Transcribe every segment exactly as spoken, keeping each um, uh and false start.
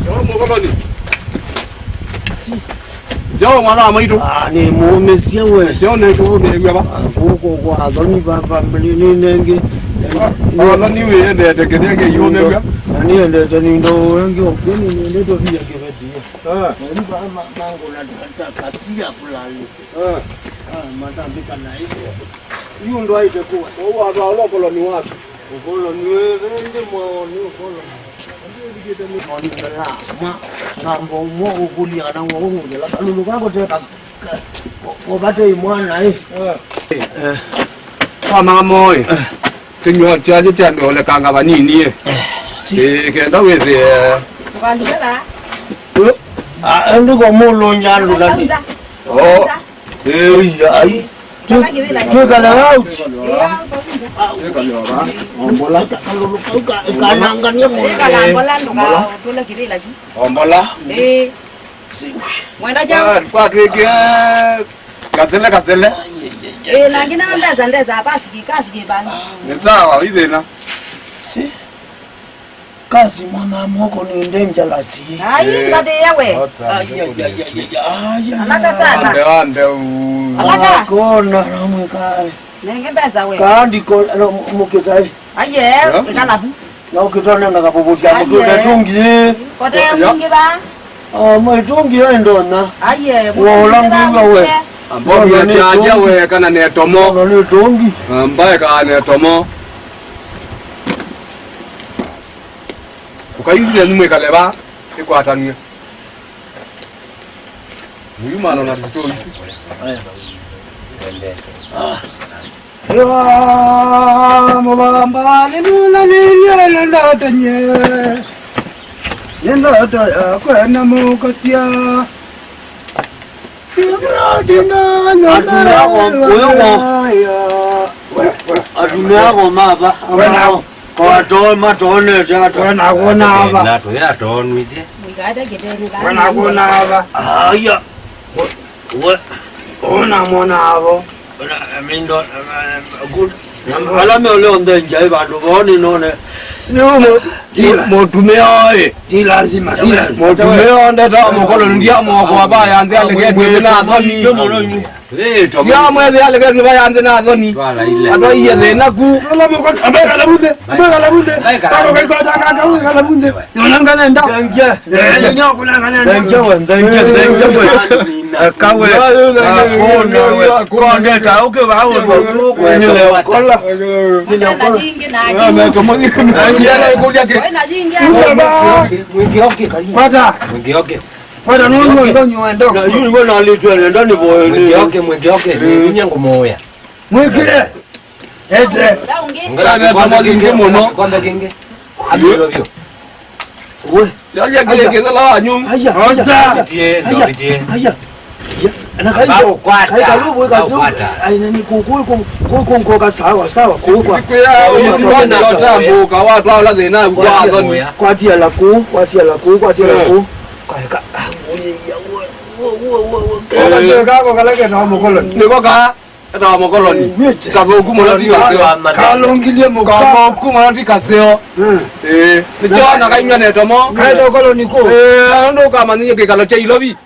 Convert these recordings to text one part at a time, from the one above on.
Joe mũkoloni. Joe mwana wa maitũ. Ah, nĩ mũũmĩsye we. Joe nĩ kũũmĩĩw'a va? Ah, kũkũ kwa athoni vava nĩ nengĩ. Athoni wĩendete kĩthĩa kĩyũmĩw'a. Na nĩendete nĩ ndo wengĩ ũkĩnĩ nĩendete via kĩvetie. Ah. Na yu vaa mangũna ta kasia fulani. Ah. Ah, matambĩka na hiyo. Yu ndo aite kuwa. Kwa hiyo hapa wala ukoloni wapi? Ukoloni wewe ndio mwaoni ukoloni. Mwa ngamba umwe ukulia kana ngwa ungela kalulu kako teka. Obate mwana eh. Eh. Kwa mama oe. Kinywa kyaje kyambe olekanga vanini eh. Eh, kenda wĩthĩe. Vandela. Ah, ndiko mulunja ndulani. Oh. Eh, ai. Twĩkale out. Ombola. Kalulu kau ka- kanangania mũndũ. Ombola. Mwenda kyaũ? Kwa- kwatwĩkie kasele kasele. Ĩĩ, na ngina mbesa ndesa pasiki kasiki bangi. Nĩ sawa, ithĩna. Si. Kasi mwana moko ni dangerous. Ai, ngatĩĩa we. Alaka sana. Ande ande u. Alaka. Kona ramwe ka. Nenge mbesa we. Kandi ko no mukita. Aye, ikalabu. Na ukitona na kapopotia mtu na tungi. Kote mwingi ba. Ah, maitungi aendona. Aye. Wola mbiwa we. Ambao ni ajaja we kana netomo. Ona ni tungi. Ambaye kana netomo. Ũkaingĩle nyumwa ĩkale vaa, ĩkwatanw'e. Mũyumano na zitoo isu. Ĩwa, mũthamba, nĩnũnanĩilye nĩ ndoto nye. Nĩ ndoto ya kwenda mũkasya. Atumĩa ako, ũyũ ko. Atumĩa ako mava, amao. Kwa to, matonete ata. Wena kuona ava. Na to ya tonwithie. Wena kuona ava. Aya. We, we. Ona mona avo. Ona, I mean, don't, uh, good. Ala me ole on the njai vandu voni none. Ni umo. Mũtumĩa oĩ. Ti lazima, ti lazima. Mũtumĩa ndeta mũkolo ndia moko aba yanze aleketwe na thoni. Ndio mũno nyu. Ndio mwethe aleketwe ba yanze na thoni. Atwa iye thĩna ku. Ala moko, abeka la bunde, abeka la bunde. Ako kaikota kaka, abeka la bunde. Yona nganenda. Thank you. Eh, nyo kuna nganenda. Thank you, thank you, thank you. Akawe. Akona we. Kondeta uke ba undo. Nile kola. Nile kola. Mwĩkĩoke. Kwata. Mwĩkĩoke. Kwata nũndũ ndo nyuendo. Na yu nĩguo nalitwe nenda nĩ voyo nĩ. Mwĩkĩoke, mwĩkĩoke. Nĩ vinya ngũmũũya. Mwĩkĩe. Ete. Ngana kikombe kĩngĩ mũno. Kikombe kĩngĩ. Amiro vyo. We. Yaja kile kile la nyum. Aya. Oza. Tie, tie. Aya. Ya, na kai. Bau kwata. Kai kalubu kasu. Ai nani kuku kuku kuku sawa sawa kuku. Kwa usiona tabu kwa watu wala thina kwa thoni. Kwa tia la ku, kwa tia la ku, kwa tia la ku. Kai ka. Uye ya wo wo wo wo. Kwa kako kala ke na mkoloni. Niko ka eta wa mkoloni. Kavuku mwana ti kaseo. Kalongilie muka. Kavuku mwana ti kaseo. Eh. Ni chona kaimya netomo. Kaita koloni ko. Eh, ndo kama ninyo kikalo cha ilobi.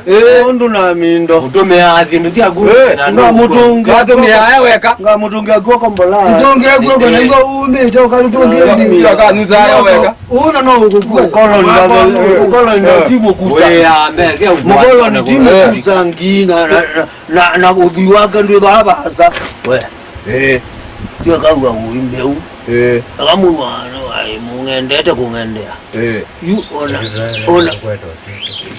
Eh. Ũndũ na mindo. Ũtũmĩaa syĩndũ syaku. Eh, na nga mũtũngi. Watũmĩaa ya weka. Nga mũtũngi akuo kombola. Mũtũngi akuo kona ingo ume to kalutungi. Ndio ka nza ya weka. Una no ukukua. Koloni ndio, koloni ndio timu kusa. Wewe ya mbele sio. Koloni timu kusa ngina na na na uthui wake ndio baba hasa. We. Eh. Tio kaua uimbeu. Eh. Akamua no ai mung'endete kung'endea. Eh. Yu ona ona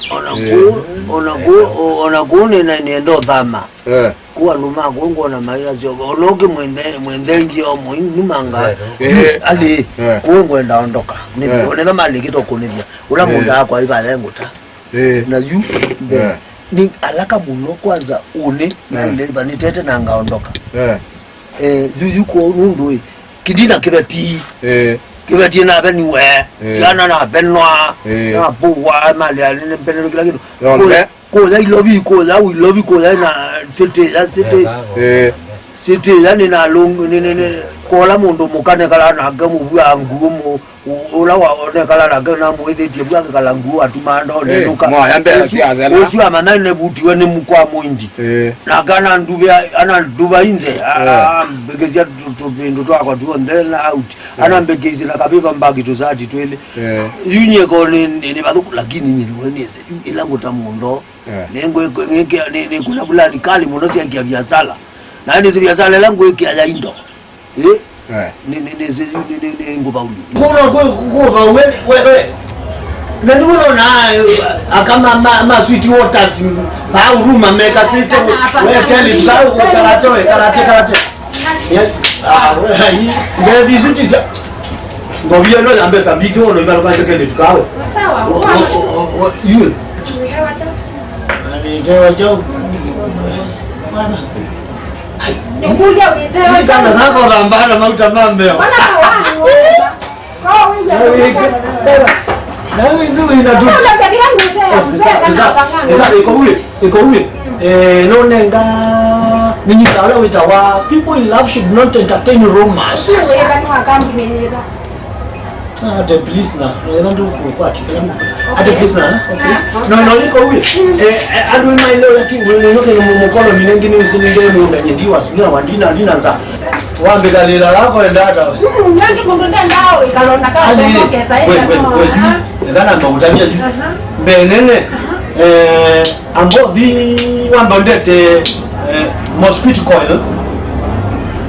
ona ku ona ku ona ku nina nienda uthama. Eh. Ku andu ma ku ngona maira sio ona uki mwende mwende ngio mwi numanga. Eh. Ali ku ngwenda ondoka ni ona kama likito kunithia ula mundu akwa iba yenguta. Eh. Na yu be ni alaka muno kwanza une na ile iba nitete na ngaondoka. Eh. Eh, yu yu ko nundu kidina kibeti. Eh. Kibeti na beni we. Eh. Siana na benwa. Eh. Na buwa mali ya nene benwa kila kitu. Yonthe. Koya ilobi koya ilobi koya na sete ya sete. Eh. Sete ya ni na long ni ni ni. Ũla mũndũ mũka nekalaa nake mũvw'a nguu mũ-, ũ-, ũla wa-, nekalaa nake namwĩthĩtie vu akekala nguu atumaa ndonenũka. Eh, moya mbea ũsu, sya thela. Ũsu amanya nĩvutiwe nĩ mũkwa mũindi. Eh. Nake ananduvĩa, ananduva inze, a-, eh, ambĩkĩsya tũ-, tũvĩndũ twakwa tuonthe na out. Eh. Anambĩkĩsya na kavĩva mbaki tũsati twĩlĩ. Eh. Yu nyie ko nĩ, nĩ, nĩ vathũku, lakini nyie nĩwe nĩsĩ, yu ĩla ngũta mũndũ. Eh. Nĩ ngwĩ-, ngwĩkĩa, nĩ, nĩ kũla vulani kali mũno sya kia biasala. Na nĩ biasala ĩla ngwĩkĩa ya indo. Eh? Eh. Nĩ, nĩ, nĩ, nĩ, nĩ, nĩ, nĩ ngũvaulu. Kũno kwĩ, kũthwa we, we, we. Na nĩ wona, eh, aka ma, ma, ma sweet waters, ma huruma mekasĩte, we, kelĩ, tukawe, karate, we, karate, karate. Yeah. Ah, we, ai, ngethi isu ticha. Ngovia no ya mbesa mbingĩ, wono imaluka nje kelĩ tukawe. Sawa. O, o, o, o, o, iwe. Nitewa chao. Nikulia ulitewa. Kana kako thambana mauta ma mbeo. Bwana kwa wani. Kwa wani. Nawe isu ina tu. Sasa, sasa, sasa, iko huyu, iko huyu. Eh, no nenga. Nini sala witawa. People in love should not entertain rumors. Sio, yeka ni wakambi menyeka. Ah, ate please na, ĩla ndũkũkwati kĩla mũkũta. Ate please na, okay. No, no, iko uye. Eh, eh, andũ maeneo ya kingu, nĩ nũkĩ mũkolo nĩ nengi nĩ sini ndio mũndũ nyendiwa, sina wa ndina, ndina nza. Wambe kalila lako enda hata. Mm, nyangi mundu ndenda we kalonda ka. Ali, we, we, we, kana mautania. Aha. Mbenene. Aha. Eh, Ambothi wamba ũndete, eh, mosquito coil.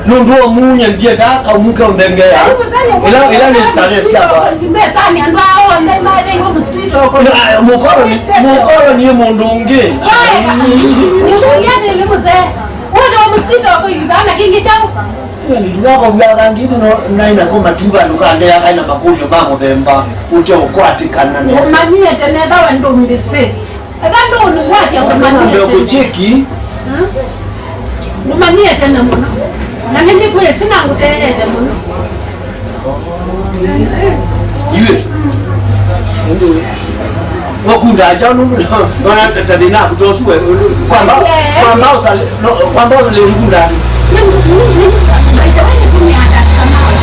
Nũndũ wa munya ndienda kaumuke ũnthengea. Ĩla, ĩla nĩ starehe syakwa. Na, eh, mũkoloni, mũkoloni nĩ mũndũ ũngĩ. Nitugakovw'a kangi no naina ko matuva nukandea kaina makũlyo ma mũthemba ũte ũkwatĩkana nesa. Ũmanyĩte netha we ndũmbĩsĩ. Eka ndũnĩkwatya. Ngambe kũmanyĩte. Kũcheki. Hmm? Ngũmanyĩte na mũno. Na nĩnĩkwĩsĩ na ngũteete mũno. Yue. Wakunda acha nũndũ nona ta thĩna kũtosu we. Kwamba, yeah, kwamba usale, no, kwamba usale ukunda. Ni, ni, ni, by the way, nĩtũmĩaa ndasika nawe.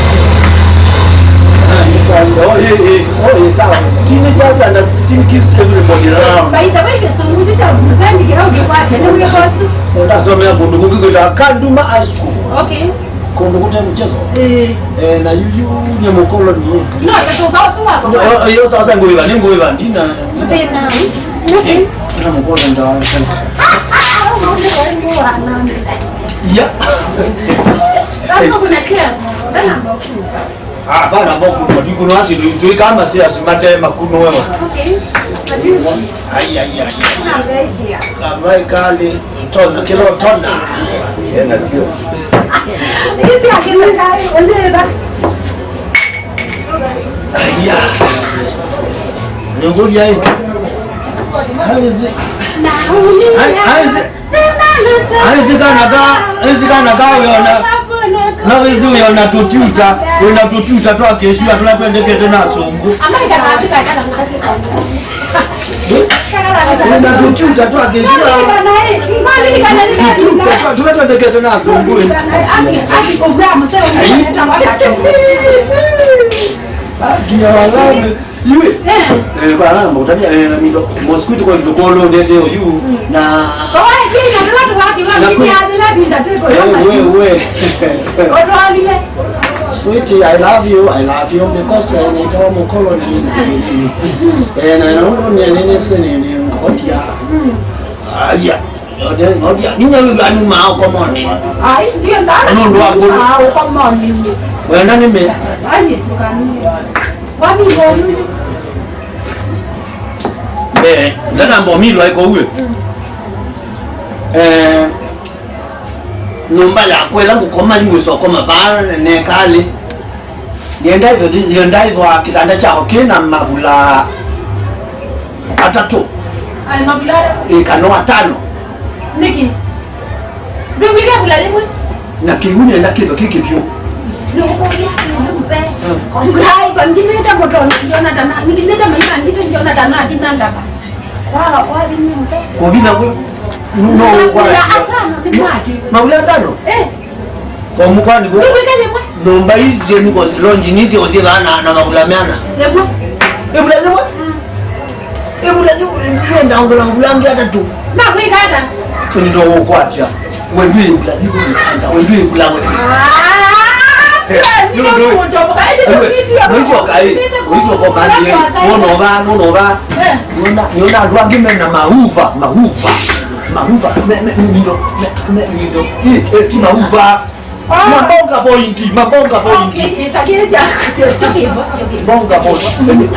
Oh, eh, eh. Oh, eh, sawa. Teenagers under sixteen kiss everybody around. By the way, kĩsũngũ kĩu kya mzee nĩ kĩla ũngĩkwatya nĩ wĩkosu. Ndasomea kũndũ kũngĩ kwĩtawa Kanduma High School. Okay. Kũndũ kũte mchezo. Eh. Eh, na yuyu nĩ mũkoloni. No, sasa ũkao suma kwa. Yo, yo, sasa ngũĩva, nĩ ngũĩva, ndina. Thĩna. Eh, na mũkoloni ndawa. Ya. Hapo kuna class. Ndana mbao. Ah, bana, mbao kuna matuku no asi, tuikama si asi matema kuno wewe. Okay. Ai, ai, ai. Kuna mbao. Labai kali, tona, kilo tona. Yena sio. Hizi akina kai, ondeba. Aya. Nikuja hii. How is it? How, how is it? Aisi kana ka, aisi kana ka wĩona. Na wĩsĩ wĩona tũtiuta, wĩna tũtiuta twa kĩsua tũla twendekete na asũngũ. Wĩna tũtiuta twa kĩsua. Tũtiuta twa, tũla twendekete na asũngũ. Ai. Aki ya walami. Yue. Eh. Eh, kwa namba utania, eh, na mito. Mosquito kwa mito kwa lo ndete yo yu. Mm. Na. Kwa hiyo ndio ndio watu waki wa na mimi ku- ya bila bila teko. Eh, we, we. Otwalile. Sweetie, I love you, I love you because I need all colony. Eh, na na ndo ni nene sene ni ngotia. Mm. Ah, yeah. Ote, ote, ninya yu anu ma okomoni. Ai, ndio ndana. Nũndũ wa ngũlũ. Ma okomoni. Wenda nĩ me. Ai, tukani. Wapi ngolu? Eh, ndana mbo milo iko uwe. Mm. Eh, nyũmba yakwa ĩla ngũkoma, ingwĩsa ũkoma vaa nekalĩ. Nĩenda ĩtho-, nĩenda ĩthwa kĩtanda kyakwa kĩ na mavula atatũ. Ai, mavula atatũ? Ĩ, kana atano. Nĩkĩ? Ndũvika ĩvula yĩmwe? Na kĩu nĩenda kĩtho kĩ kĩvyũ. Nĩũkũlya, nĩ mzee. Mm. Ngai, kwa nginyĩte mũtondo, ndiona tana, nginyĩte maima, ngite ndiona tana, akina ndaka. Kwa, kwa nginyĩ mzee. Kwa visa kwe? No, no, kwa. Mavula atano, nĩ mwaki. Mavula atano? Eh. Kwa mkwani kwe? Ndũvika yĩmwe? Nyũmba ii syenyu kosi lonji nĩ syo syĩthaa na, na mavula meana? Ĩmwe. Ĩvula yĩmwe? Ĩvula yĩmwe, yenda ongola mavula angĩ atatũ. Makwĩka ata? Nĩndũũkwatya. We ndwĩ ĩvula yĩmwe nĩ kanza, we ndwĩ ĩvula we. Ah! Nũndũ, we, ũicoka ĩ, ũicoka ũmambie, nũnova, nũnova. Eh. Nĩona, nĩona andũ angĩ mena mauva, mauva, mauva, me, me, mindo, me, me, mindo, ĩ, ĩ, ti mauva. Ah. Mabonga point, mabonga point. Okay, okay, okay. Bonga point.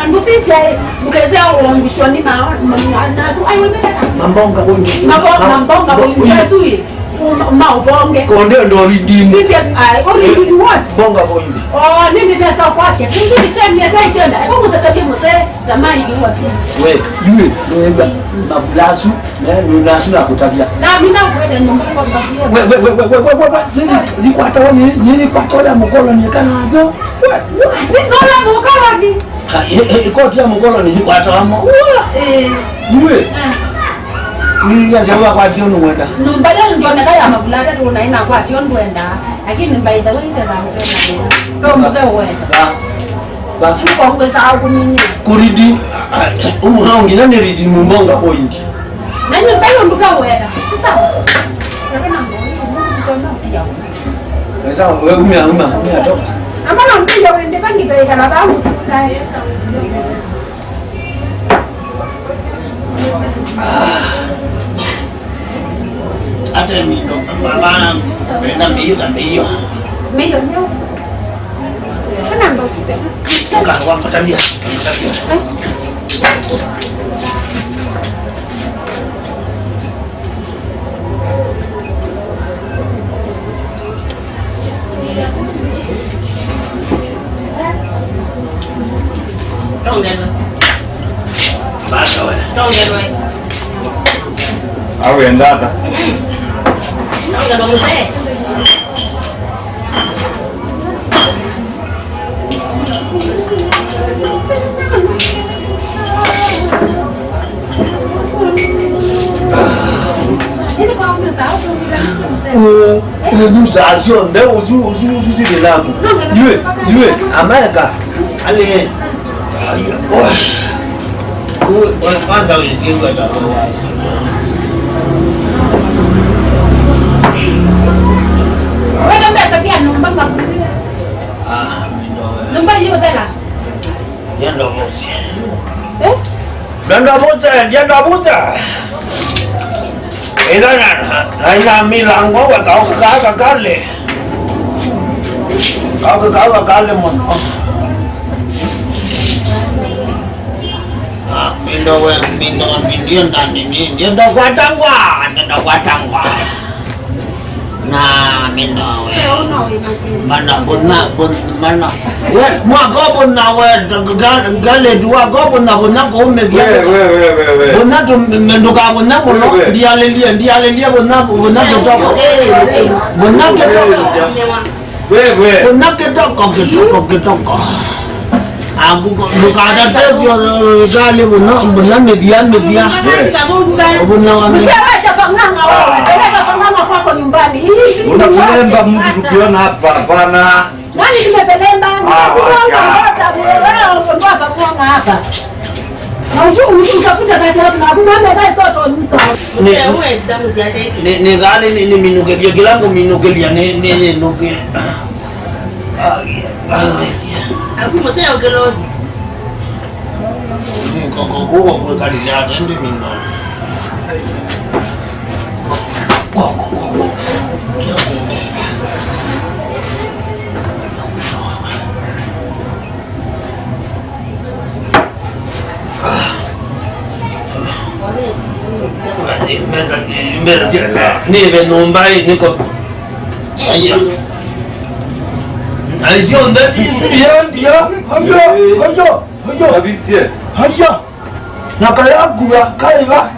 Andũ sisi ai, mkeze wangushwa ni ma, ma, na, na, so, ai, wewe. Mabonga point. Mabo-, mabonga point. Point. That's it. Um, maubonge. Konde ndo rindini. Sisi ai, what do you want? Bonga point. Oh, nini pesa kwake? Nini cheni ya tai kenda? Eko kusataje mse, tamani ni wa fisi. We, yue, nenda. Mabulasu. Me, nũnasu nakũtavya. Na mina kwenda nyũmba kwa mabia. We, we, we, we, we, we, we, we. Yĩĩ, yĩkwatawa, yĩĩ, yĩĩ yĩkwatawa ya mũkoloni kana nzo. We, we. Si ndola mũkoloni. Ha, ĩ, ĩ, ĩ, koti ya mũkoloni yĩkwatawa mo. We. Eh. Iwe. Ah. Iwe ya sema kwa tio nũwenda. Nyũmba ya ndoneka ya mabulata tu na ina kwa tio ndwenda. Lakini mbaita wewe ndio ndio. Kwa mbuga wewe. Ba. Ba. Nĩkwongwĩsaa kũminyia. Kũridi, ah, ah, ũmwe nginya nĩ ridi mũmbonga point. Na nyũmba ĩyo ndũkawenda. Sawa. Wewe na mbona, mbona, mbona, mbona. Sawa, we umia, umia, umia, toka. Amana mpiga wende bangi taikala ba musuka. Ate mindo, mabana, penda mĩio ta mĩio. Mĩio nyo. Kana ndo sitema. Uka, wa matavia, matavia. Awe ndata. Ũ-, ũthusaa syonthe, ũsu, ũsu, ũsu sivĩlaku. Yue, yue, Amerika. Ale. Kwanza wĩsĩw'a ta wenda mbesa sya nyũmba makũlĩla. Ah, mĩndowe. Nyũmba yĩũthela. Ndienda vose. Eh? Ndienda vose, ndienda vose. Ila na, na, na ina milango weka ukaka kale. Kaka kaka kale mũno. Ah, mindo we, mindo, ndienda nini, ndienda kwatangwa, ndienda kwatangwa. Na mina we. Mana buna, bun-, mana. We, mwako buna we, ga-, galeti wako buna, buna kuumithia. We, we, we, we, we. Buna tu, menduka buna muno, we, we. Ndialelie, ndialelie buna, buna kitoko. Buna kitoko. We, we. Buna kitoko, kitoko, kitoko. Ndũkatatĩsye ũtali mũno, mũno mĩthya, mĩthya. Mũsee washa pang'ang'a wewe, peleka pang'ang'a kwako nyumbani. Hii ni unakulemba mtu tukiona hapa, hapana. Nani tumepelemba? Ah, wacha. Hapa, hapa. Na uju-, uju-, utafuta kazi yako, na hakuna mtu ambaye sio ataonisa. Nĩ, nĩ, nĩ, nĩ, nĩ minũkĩlya, kĩla ngũminũkĩlya, nĩ, nĩ yĩnũkĩe. Aku mũseo kĩloni. Koko kuko kwĩkalĩte ate ndi mino. Koko, koko. Mbesa, mbesa sya nĩve nyũmba ĩ nĩko. Aya. Na isyonthe ti siendia. Aya, aya, aya. Aya. Na kayakua kaiva.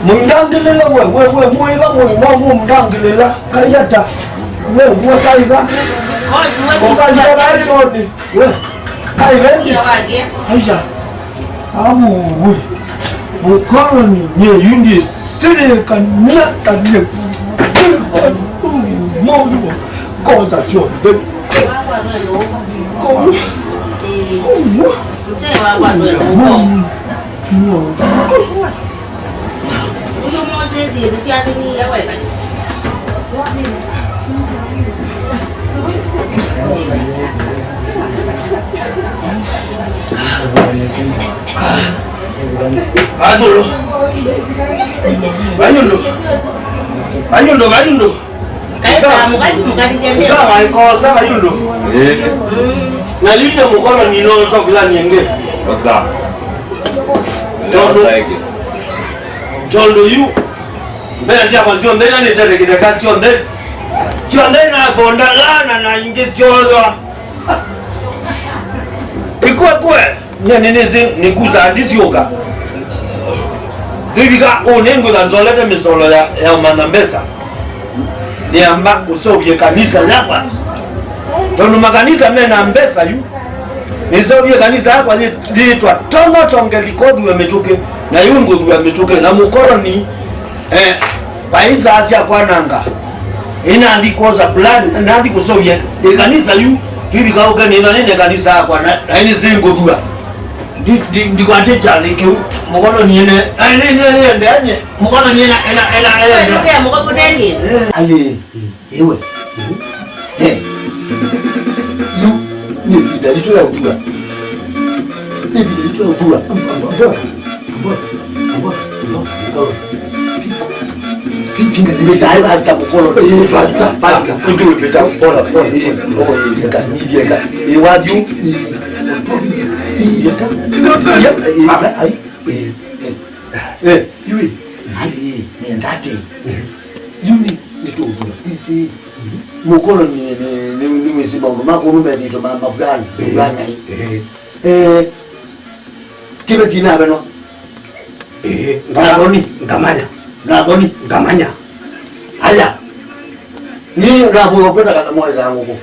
Mũindangĩlĩle we, we, we, mũiva mũi, no mũmũndangĩlĩla. Kaiata. We, we kaiva. Ũkalika na Joni. We, kaiva. Aya. Amu, we. Mũkoloni nye yundi sirikania tanie. Kosa Joni. Kũu. Kũu. Mzee wakwa ndwenda ũko. No. Ũcio Moses nĩ syatiniie weka. Vayũlũ. Vayũlũ. Vayũlũ, vayũlũ. Kaĩ sawa, mũkati, mũkati jende. Sawa, iko sawa, vayũlũ. Eh. Mm. Na yu nĩ mũkoloni no twakwĩthania ĩngĩ. Sawa. Tondũ, tondũ yu mbesa syakwa syonthe ila nĩtete kĩtheka syonthe, syonthe naponda laana na ingĩ syothwa. Ikwe kwe. Nyie nĩnĩsĩ nĩkusaa ndisyũka. Twĩvika ũũ nĩngwĩtha nzolete mĩsolo ya, ya ũmantha mbesa. Nĩamba ũseũvye kanisa yakwa. Tondũ makanisa mena mbesa yu. Nĩseũvye kanisa yakwa yĩ-, yĩtwa Tongo Tonge Likothiwe Mĩtũkĩ. Na yu ngũthua mĩtũkĩ. Na mũkoloni, eh, Vaisa asya kwananga. Ĩnathi kwosa plan, nathi kũseũvya ĩkanisa yu, twĩvika ũke nĩtha nĩne kanisa yakwa, na, na ĩnĩ sĩ ngũthua. Ndi, ndi, ndikwatĩkya nthĩ kĩu, mũkoloni ene, na ĩnĩ, ĩnĩ, ĩnĩ, ende anye, mũkoloni ena, ena, ena, ena. Aye, ĩwe. Eh. Yu, nĩ ĩvinda yitũ ya ũthua. Nĩ ĩvinda yitũ ya ũthua. Amba, amba, amba, amba, amba, amba, amba. Pi-, pinga nĩ vĩtae pastor mũkolo. Eh, pastor, pastor. Nĩtũ wĩvĩta pola, pola. Eh, oh, eh, eka, nĩ eka. Eh, wathiũ. Eh, eh, eh, eh, eh, yu, eh, nenda atĩ. Yu nĩ, nĩtũthua. Nĩsĩ. Mũkoloni nĩ, nĩ, nĩ, nĩwĩsĩ maũndũ ma kũnũ methĩĩtwe ma, ma plan, ĩĩ, plan ai. Ĩĩ. Eh, kĩveti navenwa. Ĩĩ, ngama-, nathoni. Ngamanya. Nathoni. Ngamanya. Aya. Nĩ ndavũa kwĩta kana mwaĩsaa ngũkũ.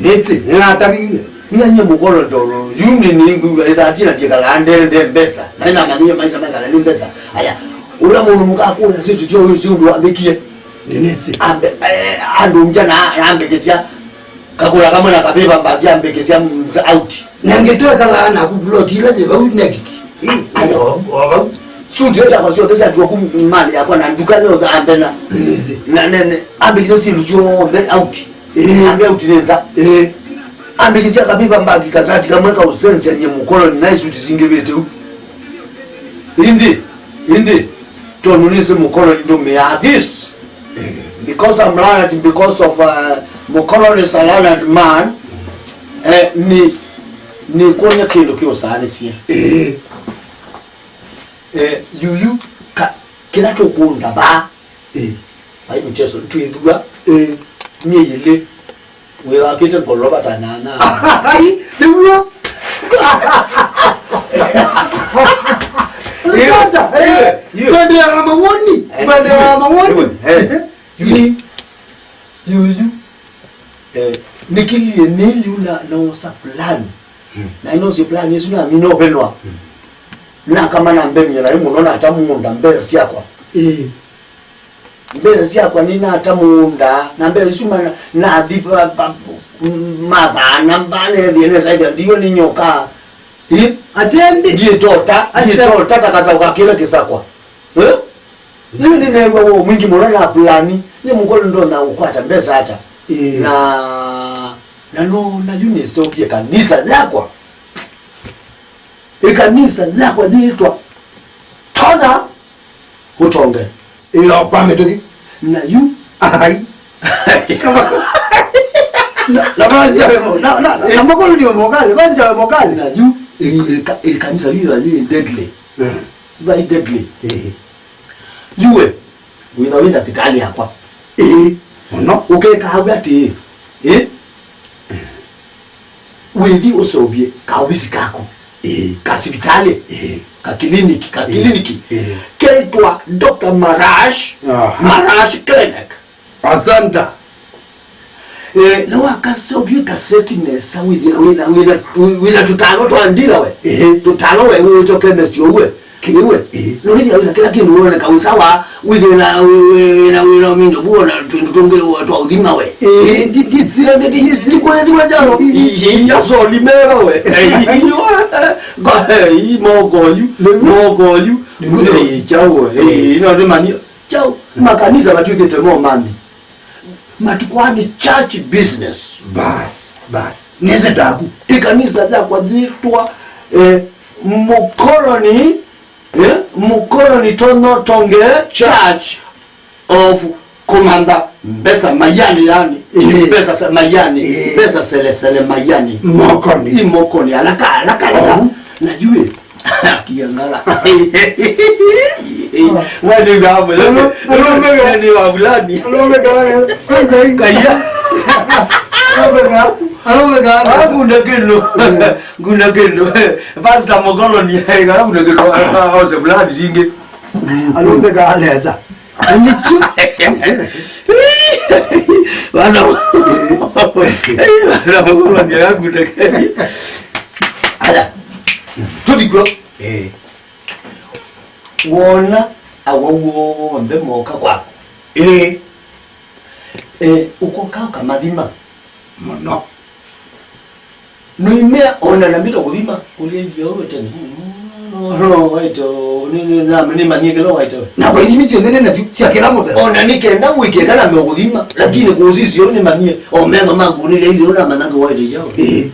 Nĩtĩ, nĩnataviwe. Nĩanyie mũkoloni tondũ yu nĩ, nĩngwĩw'a ĩthatina tikalaa ndende mbesa. Na nĩnamanyie maisha mekala nĩ mbesa. Aya. Ũla mũndũ mũkakũya sĩtũ tyo ũyũ si ũndũ wambĩkie. Nĩnĩsĩ. Ambe, eh, andũ nja na, na ambĩkĩsya kakũla kamwe na kavĩva mbagi ambĩkĩsya mz-, out. Na ngĩtwekalaa naku plot ila yĩ vau next. Ĩ, aya, o, o vau. Suti syakwa syonthe syatiwa ku mali yakwa na nduka yonthe ambena. Nĩnĩsĩ. Na nene, ambĩkĩsya syĩndũ syonthe out. Ĩ. Ambe out nĩ nza. Ĩ. Ambĩkĩsya kavĩva mbagi kasati kamwe kaũsenzya nyie mũkoloni na isuti singĩvĩte u. Ĩndĩ, ĩndĩ, tondũ nĩsĩ mũkoloni ndũmĩaa this. Eh. Because I'm learned, because of, uh, Mukoloni is a learned man. Eh, ni, ni kuonya kindu kiusaanĩsye. Eh. Eh, yuyu, ka, kila tukunda ba. Eh. Vai mchezo, twithua. Eh. Myei ili. Wĩthakĩte ngolova ta nyanya. Ai, nĩw'o. Sata, eh, yu, yu, mwendeea na mawoni, eh, mwendeea na mawoni. Yu, eh, yu, yu, yu, yu. Eh, nĩkĩlile nĩ yu na, na osa plan. Hmm. Na ĩno si plan ĩsu na mina ũvenwa. Hmm. Nakamana mbemie na ĩ mũno nata mũũnda mbesa syakwa. Eh. Mbesa syakwa nĩnata mũũnda, na mbesa isu mana-, nathi va, va, m-, mathana mbanethie nesa ĩthya ndiwe nĩ nyoka. Ĩ? Atendi. Ndiĩtota, ate- ndiĩtota ta kasaũ ka kĩla kĩsakwa. Ĩ? Nĩ nĩneew'a woo mwingĩ mũno na plani, nĩ mũkolo ndonya ũkwata mbesa ata. Ĩ. Na, na no, na yu nĩseũvie kanisa yakwa. Ĩkanisa yakwa yĩtwa Tona. Ũtonge. Ĩyo kwa mĩtũkĩ. Na yu. Ai. Na, na pastor we mo-, na, na, na, na mũkũlũ nĩ mũkali, pastor we mũkali. Na yu, ĩ-, ĩ-, ĩka-, ĩkanisa yu yĩ deadly. Mm. Vai deadly. Eh. Yuwe, wĩtha wĩ ndakĩtalĩ yakwa. Eh. Mũno. Ũkekaawe atĩ, eh? Wĩthi ũseũvye kaovisi kaku. Ĩĩ. Ka sivitalĩ. Ĩĩ. Ka kiliniki, ka, ĩĩ, kiliniki. Ĩĩ. Ketwa Doctor Marash. Aha. Marash Clinic. Asanta. Eh, na wakaseũvye kaseti nesa wĩthĩe na wĩna, wĩna, wĩna tũtalo twa ndila we. Ĩĩ. Tũtalo we wĩtwa chemist ũwe. Kĩw'e. Ĩĩ. Nũwĩthĩa wĩna kĩla kĩndũ woneka ũsawa, wĩthĩe na, wĩ-, wĩ-, wĩna, wĩna ũmindo vuo na twĩndũ tũngĩ twa ũthima we. Ĩĩ, ndi-, ndisi-, ndisi-, ndisi-, ndisi-, Ĩĩ, asoli meva we. Ĩĩ, moko yu, moko yu. Nĩguo. Ĩĩ, chao we. Ĩĩ, ĩno nĩ mani. Chao. Makanisa matwĩkĩte mo manthi. Matukũ aa nĩ church business. Bas, bas. Nĩsĩ taku. Ĩkanisa yakwa yĩtwa, eh, Mũkoloni, eh, Mũkoloni Tonyo Tonge Church of Kũmantha Mbesa Mayani, yani. Eh. Mbesa sa Mayani, eh, mbesa selesele Mayani. Mokoni. Imokoni, alaka, alaka, alaka. Oh. Na yue. Kiangala. Mwana wangu. Hello, hello, mega. Mwana wa fulani. Hello, mega. Kwanza hii. Kaya. Hello, mega. Hello, mega. Hakuna kitu. Hakuna kitu. Pastor Mokolo ni hakuna kitu. Ose fulani singi. Hello, mega, aleza. Anicho. Bana. Bana, Mokolo ni hakuna kitu. Aya. Tuthikwo. Eh. Wona awau onthe moka kwaku. Ĩĩ. Eh, ũkoka ũkamathima. Mũno. Noimea ona na mito kũthima, kũlya ithio wete, no, no, waito, ni, ni, na, ni manyie kĩla waito. Na kwa ithimi syonthe nĩ nasyo, sya kĩla mũthemba. Ona nĩ kenda wĩkĩka na mekũthima, lakini kũsisyo nĩ manyie, o metho maku nĩ lya ithio na manange waito yao. Ĩĩ.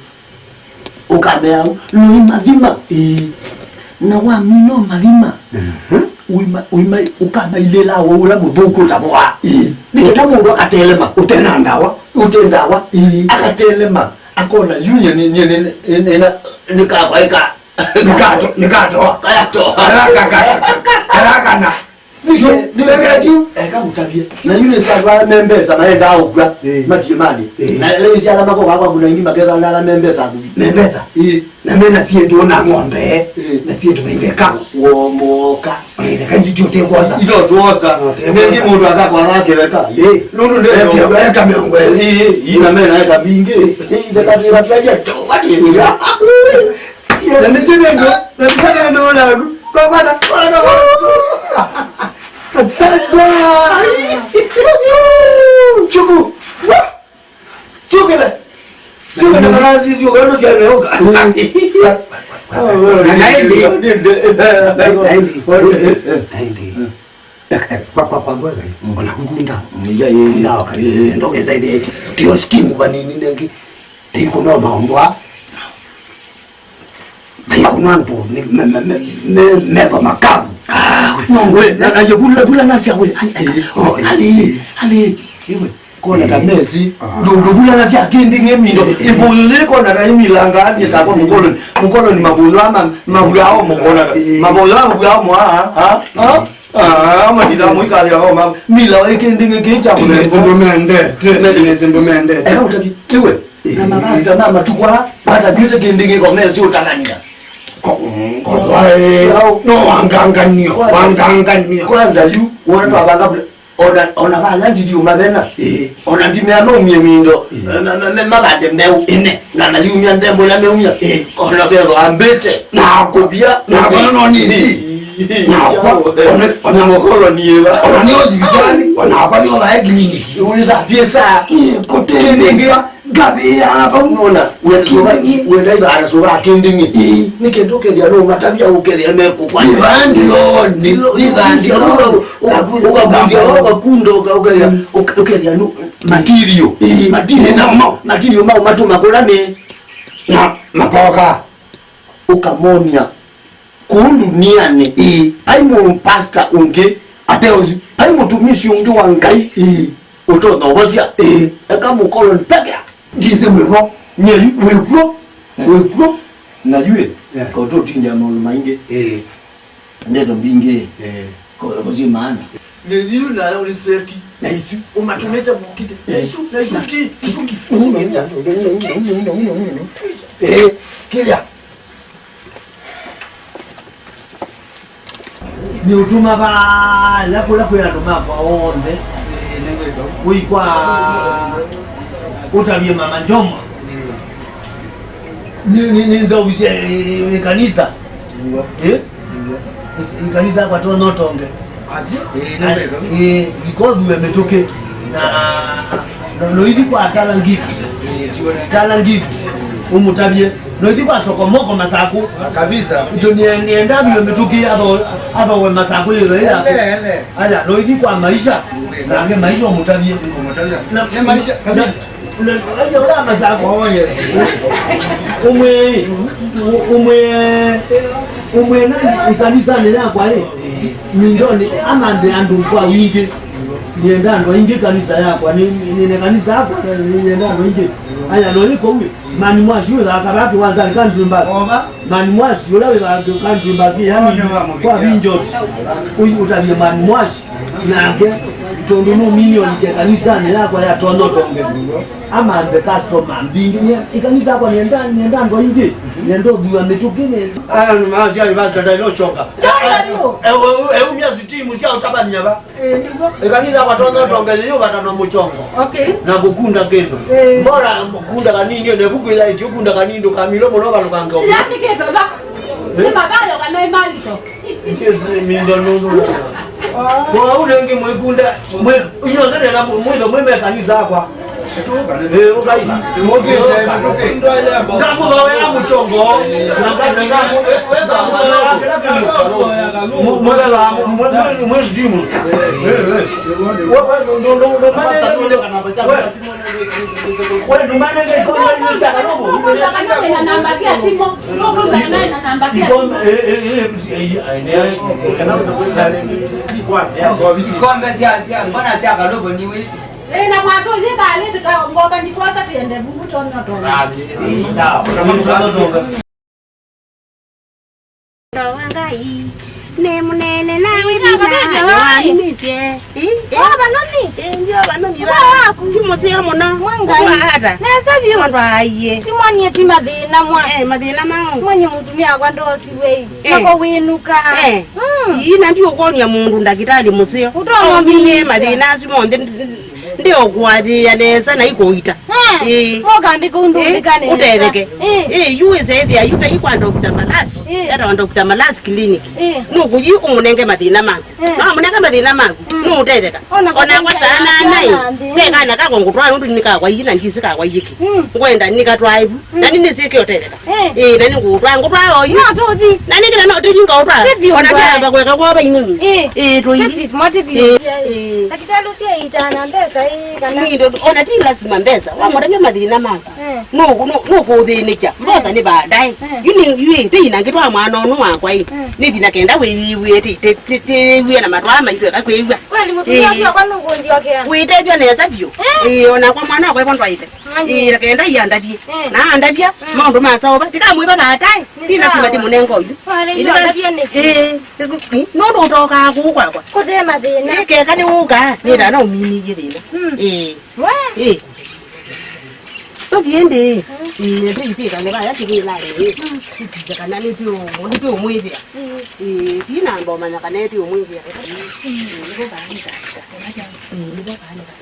Ũkamea ũu, noimathima. Ĩĩ. Na wamina ũmathima, mhm, ũima-, ũima-, ũkamailĩla wa ũla mũthũku ũtavoa. Ĩĩ. Nĩ kenda mũndũ akatelema. Ũte na ndawa. Ũte ndawa. Ĩĩ. Akatelema. Akona yu nye nĩ, nye nĩ, nĩ, nĩ, nĩ, nĩ kakwaĩ ka. Nĩkato-, nĩkatoa. Kayatoa. Alaka, ka-, alaka na. Nĩke, nĩke, eka ũtavye. Na yu nĩ sandũ ala me mbesa maendaa ũkw'a. Eh. Matie mali. Eh. Na leo isi ala makoka kwaku na ingi maketha na ala me mbesa athuvi. Me mbesa. Eh. Na mena syĩndũ na ng'ombe. Eh. Na syĩndũ na itheka. Womoka. Ona itheka isu ti ũtekwosa. Ino tuosa. Ũtekwosa. Nengi mũndũ akakwa na kĩtheka. Eh. Nũndũ ndio eka, eka mĩongo ĩlĩ. Eh, ina mena eka mingi. Eh, itheka tuya tuya tu. Watu. Na nĩkyo nendo, na nĩkyo nendo naku. Kwa bana. Sasa. Chuku. Chukile. Chukile marasi, chukile ndo sia neoka. Na naende. Naende. Naende. Kwa, kwa, kwa, kwa, mm, ona kukunda. Iya, iya, iya. Kunda waka, ndoke zaidi. Tio stimu vanini nengi. Tiko no maondo. Maikũnwa andũ nĩ me-, me-, me-, me-, metho makavu. Ah, we, no, we, na, na, yo, vula, vula nasya, we. Ai, ai. Eh, oh, eh. Ali, ali, iwe, kona ta, eh, mesi. Ah. Ndo, ndo vula nasya kĩndĩ ng'e mindo. Eh, eh. Ĩvũyũ yĩ kona ta imilanga, ali ta kwa, eh, mũkoloni. Mũkoloni mavũyũ ama, mavũyũ ao mũkona. Eh. Mavũyũ ao mavũyũ ao mwa, ha, ha, ha. Ah, matila mũikalya ao ma, mila wa kĩndĩ ng'e kĩ cha. Nĩ mũthemba. Syĩndũ mendete. Nĩ syĩndũ mendete. Eka ũtavi, iwe. Na mavasita ma matukũ aa mataviĩte kĩndĩ kĩko mesĩ ũtavany'a. Ko-, mm, ko-, kwae. Yao. No wanganganio, kwanza, wanganganio. Kwanza yu, wona twavanga vula, ona, ona vaya ndiliuma vena. Ĩĩ. Ona ndimea maumie mindo, ĩĩ, ma-, ma-, ma-, mavande mbeũ ĩne, na maliumia nthembo ĩla meumia. Ĩĩ. Ona kethwa ambĩte. Na kũvia, na kona no nĩthi. Ĩĩ. Nakwa, ona, ona mũkolo niĩva. Ona nĩ hospitali, ona akwa nĩ ovae clinic. Wĩthavie saa. Ĩĩ, kũtembesa. Ngavĩĩa vau. Nona, wenda sũva, wenda ivara sũva kĩndĩng'ĩ. Ĩĩ. Nĩ kĩndũ ũkethĩa no matavya ũkethĩa mekũkwa. Ivandiloni, ivandiloni. Ũkakuzia, ũkakunda, ũkethĩa, mm, ũkethĩa no material. Ĩĩ. Material. Nĩ namo. Material mau matũma kũla nĩ. Na makoka. Ũkamonia. Kũu ndunianĩ, ĩĩ, vai mũpasta ũngĩ ate ũsu, vai mũtumisi ũngĩ wa Ngai, ĩĩ, ũtonya ũvosya, ĩĩ, eka mũkoloni pekea. Ndĩsĩ wĩvo. Nyie yu. Wĩkw'o. Eh. Wĩkw'o. Na yu ĩ, yeah, kaũtũtindĩa maũndũ maingĩ. Ĩĩ. Ndeto mbingĩ. Ĩĩ. Ko-, kũsi maana. Nĩ yu nayo nĩ seti. Na isu. Ũmatũmĩte mokite. Na isu, na isu ki, isu ki, isu ki. Eh, kĩlya. Nĩ ũtũma vaya kũla kwĩ andũ makwa onthe. Eh, nĩngwĩka. Ũikwa ũtavye mama Njoma. Mm. Nĩ, nĩ, nĩ nzaũvisye, eh, eh, kanisa. Nĩw'o. Eh? Nĩw'o. Ĩkanisa yakwa tonya ũtonge. Asio? Ĩĩ, nĩ wega. Ĩĩ, ikothue mĩtũkĩ. Na, na noithi kwa Tala Gift. Ĩĩ, tiwe na Tala Gift. Ũmũtavye. Noithi kwa Sokomoko Masaku. Ah, kabisa. Ito nienda thue mĩtũkĩ atho, athowe Masaku yĩtho yake. Ele, ele. Aya, noithi kwa Maisha. Nake Maisha ũmũtavye. Ũmũtavye. Na, nĩ Maisha, na, kabisa. Aja ũla Masaku. Oh, yes. Ũmwe, ũmwe, ũmwe na ĩkanisanĩ yakwa ĩ, Mindoni, amanthe andũ kwa wingĩ. Nienda andũ aingĩ kanisa yakwa, nĩ, nĩ, nĩ kanisa yakwa, nĩ, nĩ, nienda andũ aingĩ. Aya, no nĩ kũu, mani mwashi wĩthaa kavaa kĩwanzanĩ country bus. Mani mwashi ũla wĩthaa country bus, yani, kwa vinjot. Ũyu ũtavye mani mwashi. Nake, tondũ nũ milioni ke kanisanĩ yakwa ya tonya ũtonge, amanthe customer mbingĩ. Nye, ĩkanisa yakwa nĩenda, nĩenda andũ aingĩ, nĩenda ũthua mĩtũkĩ, nĩenda. Aya nĩ maasya ĩ pastor ndaĩle ũchonga. Chonga nĩ ũ? Eumya sitimu sya ũtavany'a va. Ĩĩ, nĩw'o. Ĩkanisa yakwa tonya ũtonge yĩyũvata na mũchongo. Okay. Na kũkunda kĩndũ. Ĩĩ. Mbora kunda kanini, na ĩvuku ĩyaĩtye ũkunda kanini, ndũkamilwe mũno, valũkange ũmwe. Yandĩkĩtwe va? Nĩ mathayo kana ĩ maandĩko? Yes, minda nũndũ. Kwa ũu nĩngĩ mwĩkunda, mwĩ, inyuothe nĩna mwĩtho mwĩ me kanisa yakwa. Ĩĩ, ũkai. Ndamũthoea mũchongo. Na nga-, na nga-, ngamũthoea kĩla kĩndũ. Mũ-, mũthela, mũ-, mũ-, mũ-, mwĩ stream. Ĩĩ, ĩĩ. We, we, ndũ-, ndũ-, ndũ-, ndũmanenge, we. We, ndũmanenge ikombe isu sya Kalobo. Ũkũlũka na namba sya simũ. Ũkũlũka na namba sya simũ. Ikombe, ĩĩ, ĩĩ, ĩĩ, ĩĩ, ĩĩ, ĩĩ, ĩĩ. Ikombe sya, sya, mbona sya Kalobo nĩ wĩ? Ĩĩ, na mwatũyĩkalĩte ka ngoka ndikwosa tĩende vuvu tonya ũtonga. Basi, sawa. Ndowa Ngai nĩ mũnene na wĩ vinya, nĩwamimisye. Ĩ? Ĩ? Ĩ, ndio vanoni. Ĩ, ndio vanoni. Waku. Ti mũseo mũno. Mwa Ngai. Ũkwata? Nesa vyũ. Mũndũ aiye. Ti mwanie ti mathĩna mwa. Eh, mathĩna mau. Mwanie mũtumia wakwa ndosiwe. Eh. Nako wĩnuka. Eh. Mm. Ii, na ndiũkwony'a mũndũ ndakĩtalĩ mũseo. Ũtonya ominie mathĩna asu monthe. Ndĩũkũathĩĩa nesa na ikũita. Eh, ĩĩ. Moka mbĩka ũndũ. Ĩĩ, ũndĩka nesa. Ũtetheke. Ĩĩ. Ĩĩ, yu wĩsethĩa yu ta ikwa Doctor Malas. Ĩĩ. Etawa Doctor Malas Clinic. Ĩĩ. Nũkũthi ũmũnenge mathĩna maku. Ĩĩ. Na wamũnenga mathĩna maku, mm, nũũtetheka. Ona kwa sana nai. Kana nthĩ. Ve kana kako ngũtwaa nũndũ nĩkakwaie na ndisi kakwaie kĩ. Mm. Ngwenda nĩkatwae vu. Na nĩ nĩsĩke ũtetheka. Eh. Ĩĩ, na nĩ ngũtwaa, ngũtwaa oyu. No tũthi. Na nĩ kĩla no tũthi ngaũtwaa. Tũthi. Ona ũtwae. Ndiamba kweka kwa vainoni. Ĩĩ. Ĩĩ, tũi. Tũthi, mwa tũthi. Ĩĩ. Ĩĩ. Ndakĩtalĩ ũsu eĩtana mbesa ĩĩ, kana? Nĩ ndo-, ona ti lazima mbesa. Wamũtavya mathĩna maku. Eh. No, no, no kũthĩnĩkya. Mbesa nĩ baadaye. Eh. Yu nĩ, yu ĩ, tĩi na ngĩtwaa mwana ũnũ wakwa ĩ. Eh. Nĩ vinya kenda wĩw'ĩe, tĩ, tĩ, tĩ, tĩ, wĩw'ĩe na matwaa maitũ eka kwĩw'a. Kweli mũtumia ũsu wakwa nũkũnziokeana. Wĩtethw'a nesa vyũ. Eh. Ĩĩ, ona kwa mwana wakwa ĩvo ndwaĩte. Ĩĩ, na kenda iandavye. Eh. Na andavya, mm, maũndũ masaũva. Ndikamwĩva baadaye. Ti lazima ndĩmũnenga oyu. Ĩĩ, nũndũ ũtokaa kũu kwakwa. Kũte mathĩna. Ĩĩ, keka nĩ ũkaa, nĩthaa na ũminĩie thĩna. Mm. Ĩĩ. We. Ĩĩ. Tũthiĩ ndĩ. Mm. Ĩĩ, tũitwĩkane vaya kĩvĩlanĩ. Mm. Tũthiĩ kana nĩtũ-, nĩtũmwĩthĩa. Mm. Ĩĩ, ti na ndũmanya kana nĩtũmwĩthĩa. Mm. Ĩĩ, nĩvo vaanĩka. Ĩĩ, nĩvo vaanĩka.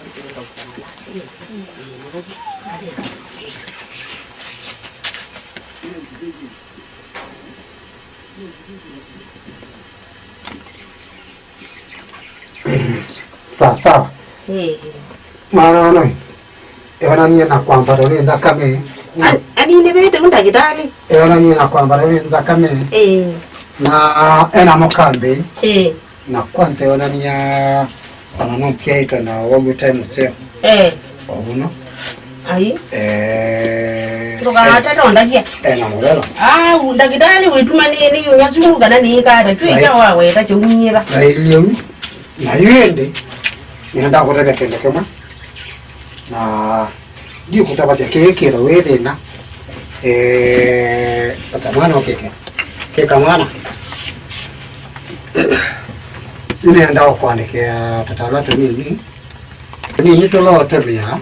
Sawa sawa. Eh. Mwana ũnũ, ĩonanie na kwambatwa nĩ nthakame. Ani nĩvĩte ũ ndakĩtalĩ? Ĩonanie na kwambatwa nĩ nthakame. Eh. Na, ah, ena mũkambĩ. Eh. Na kwanza yonania ona nũsyaĩtwe na wau ũte mũseo. Eh. O ũno. Ai. Eh, ndũkatate ondavya. Ena mũthelo. Ah, ndakĩtalĩ wĩtuma nĩ, nĩ yumya sumu kana nĩ ikata. Twĩ ita waweta kĩumie va. Na iliu. Na yu ĩndĩ, nĩenda kũtavya kĩndũ kĩmwe. Na ndikũtavasya kĩĩ kĩtho wĩ thĩna. Eh, ata mwana ũkĩke. Kĩka mwana. Nĩenda ũkwandĩkĩa tũtalwa tũnini. Tũnini tũla ũtũmĩa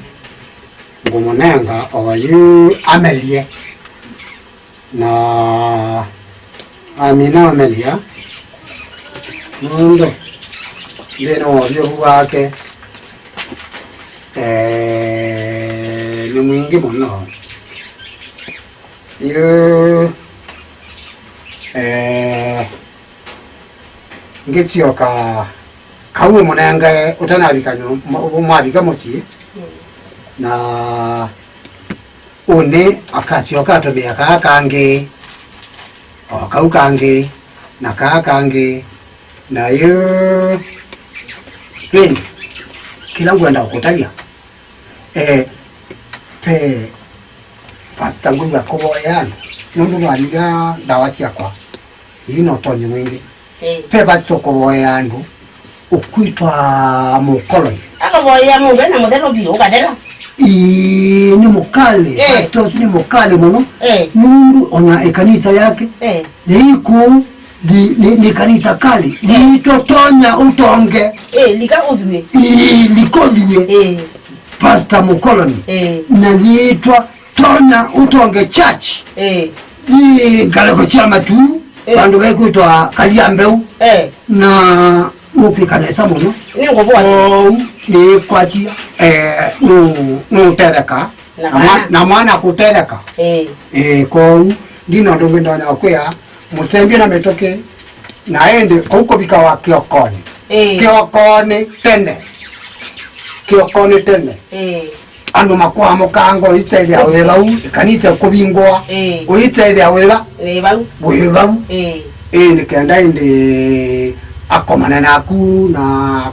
ngũmũnenga oyu amelye. Na amina ũmelya, nũndũ nthĩnĩ wa ũvyũvu wake, eh, nĩ mwingĩ mũno. Yu, eh, Ngĩsyoka kau ũmũnengae ũtanavika nyũ-, mwa-, mwavika mũsyĩ, na ũnĩ akasyoka atũmĩa kaa kangĩ, o kau kangĩ, na kaa kangĩ, na yu thĩnĩ kĩla ngwenda kũkũtavya. Eh, pe pastor ngwĩw'a kũvoya andũ, nũndũ nĩwanywa ndawa syakwa, ii no ũtonyi mwingĩ. Eh. Pe pastor kũvoya andũ, ũkwĩtwa mũkoloni. Akavoya mũndũ ena mũthelo biũ, ũkathela. Ii, nĩ mũkalĩ. Eh. Pastor ũsu nĩ mũkalĩ mũno. Eh. Nũndũ ona ĩkanisa yake, eh, yĩi kũu, thi-, nĩ, nĩ kanisa kalĩ. Eh. Yĩitwa Tonya Ũtonge. Eh, lika ũthuĩ. Ii, lika ũthuĩ. Eh. Pastor mũkoloni. Eh. Na yĩtwa Tonya Ũtonge Church. Eh. Yĩ ngalĩko sya matu, eh, vandũ vekwĩtwa Kalia Mbeu. Eh. Na nũkwĩka nesa mũno. Nĩngũvoa. Kwoou, yĩkwatia, eh, nũ-, nũtetheka. Na na mwa-, mwana. Na mwana kũtetheka. Eh. Eh, kwoou, ndina ũndũ ũngĩ ndonya kwĩa, mũtembie na mĩtũkĩ, na ĩndĩ kũu kũvika wa kĩokonĩ. Ĩĩ. Kĩokonĩ tene. Kĩokonĩ tene. Ĩĩ. Andũ makwamũkanga ũitethya wĩ vau, ĩkanisa kũvingũa. Ĩĩ. Ũitethya wĩ va? Wĩ vau. Wĩ vau. Ĩĩ. Ĩĩ, nĩ kenda ĩndĩ akomane naku na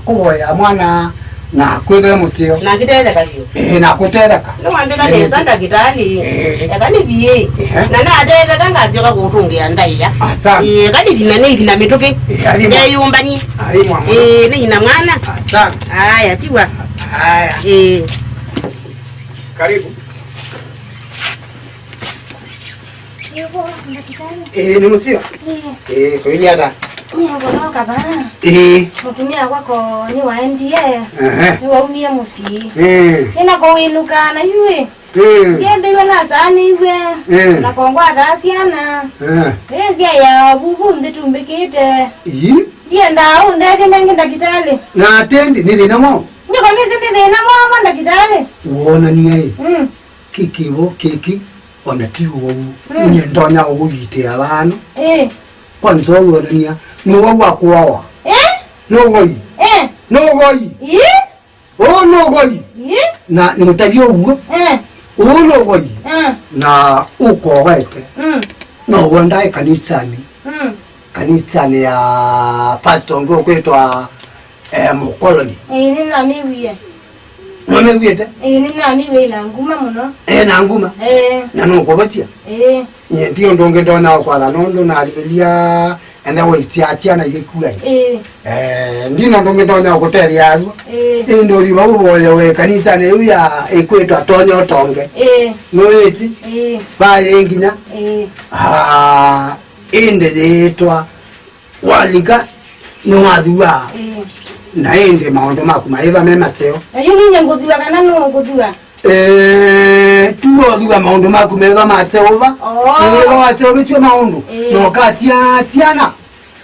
kũvoya mwana na kwĩthwe mũseo. Na akĩtetheka vyũ. Ĩĩ, na kũtetheka. Nĩwambĩka nesa ndakĩtalĩ. Ĩĩ. Eka nĩthiĩ. Ĩĩ. Na natetheka ngasyoka kũtũngĩa ndaĩa. Asante. Ĩĩ, eka nĩthi na nĩithi na mĩtũkĩ. Ĩĩ, alimwa. Ndeyũmbanie. Alimwa mũno. Ĩĩ, nĩthi na mwana. Asante. Aya, tiwa. Aya. Ĩĩ. Karibu. Nĩvo, ndakĩtalĩ. Ĩĩ, nĩ mũseo? Ĩĩ. Ĩĩ, kũilyĩ ata? Nĩ ngũnoka vaa. Ĩĩ. Mũtumĩa wakwa ko nĩwaendie. Ehe. Nĩwaumie mũsyĩ. Ĩĩ. Nĩna kũwĩnũka na yu ĩ. Ĩĩ. Ndiendeiwe nasaanĩiw'e. Ĩĩ. Na kongwataa syana. Ĩĩ. Ĩĩ, nzĩa ya vuvu nthĩ tumbĩkĩte. Ii. Ndiendaa ũndethye nengĩ ndakĩtalĩ. Na atendi, nĩ thĩna mwaũ? Nĩko nĩsĩ nĩ thĩna mwaũ ndakĩtalĩ. Wonania ĩ. Mm. Kĩkĩvo kĩkĩ, ona ti ũwau. Mm. Nye ndonya ũũyitĩa vano. Ĩĩ. Kwanza ũwonania, nĩ ũwau wa kũawa. Eh? Nĩ ũwoi. Eh. Nĩ ũwoi. Ĩĩ? Ũũ nĩ ũwoi. Ĩĩ? Na nĩũtavye ũw'o. Eh. Ũũ nĩ ũwoi. Eh. Na ũkowete. Mm. No wenda ĩkanisanĩ. Mm. Kanisanĩ ya pastor ũngĩ ũkwĩtwa, eh, mũkoloni. Ĩĩ, nĩnamĩw'ĩe. Nũmĩw'ĩte? Ĩĩ, nĩnamĩw'ĩe na nguma mũno. Eh, na nguma? Eh. Na nũkũvotia? Ĩĩ. Nye ti ũndũ ũngĩ ndonya ũkwatha nũndũ nalilya ende waisya syana igĩkua. Ĩĩ. Eh, ndina ũndũ ũngĩ ndonya ũkũtethya aruo. Ĩĩ. Ĩndĩ ũthi vau ũvoye wĩ kanisanĩ ĩu ya ĩkwĩtwa Tonya Ũtonge. Ĩĩ. Nũyĩti? Ĩĩ. Vaa yĩ nginya? Ĩĩ. Ah, ĩndĩ yĩĩtwa Walika nĩwathua. Ĩĩ. Na ĩndĩ maũndũ maku maĩva me maseo. Na yu ninyie ngũthua kana nũũ ngũthua? Eh, tu ũthua maũndũ maku methwa maseũva. Oh. Methwa waseũvĩtw'e maũndũ. Ĩĩ. Na ũkatia tiana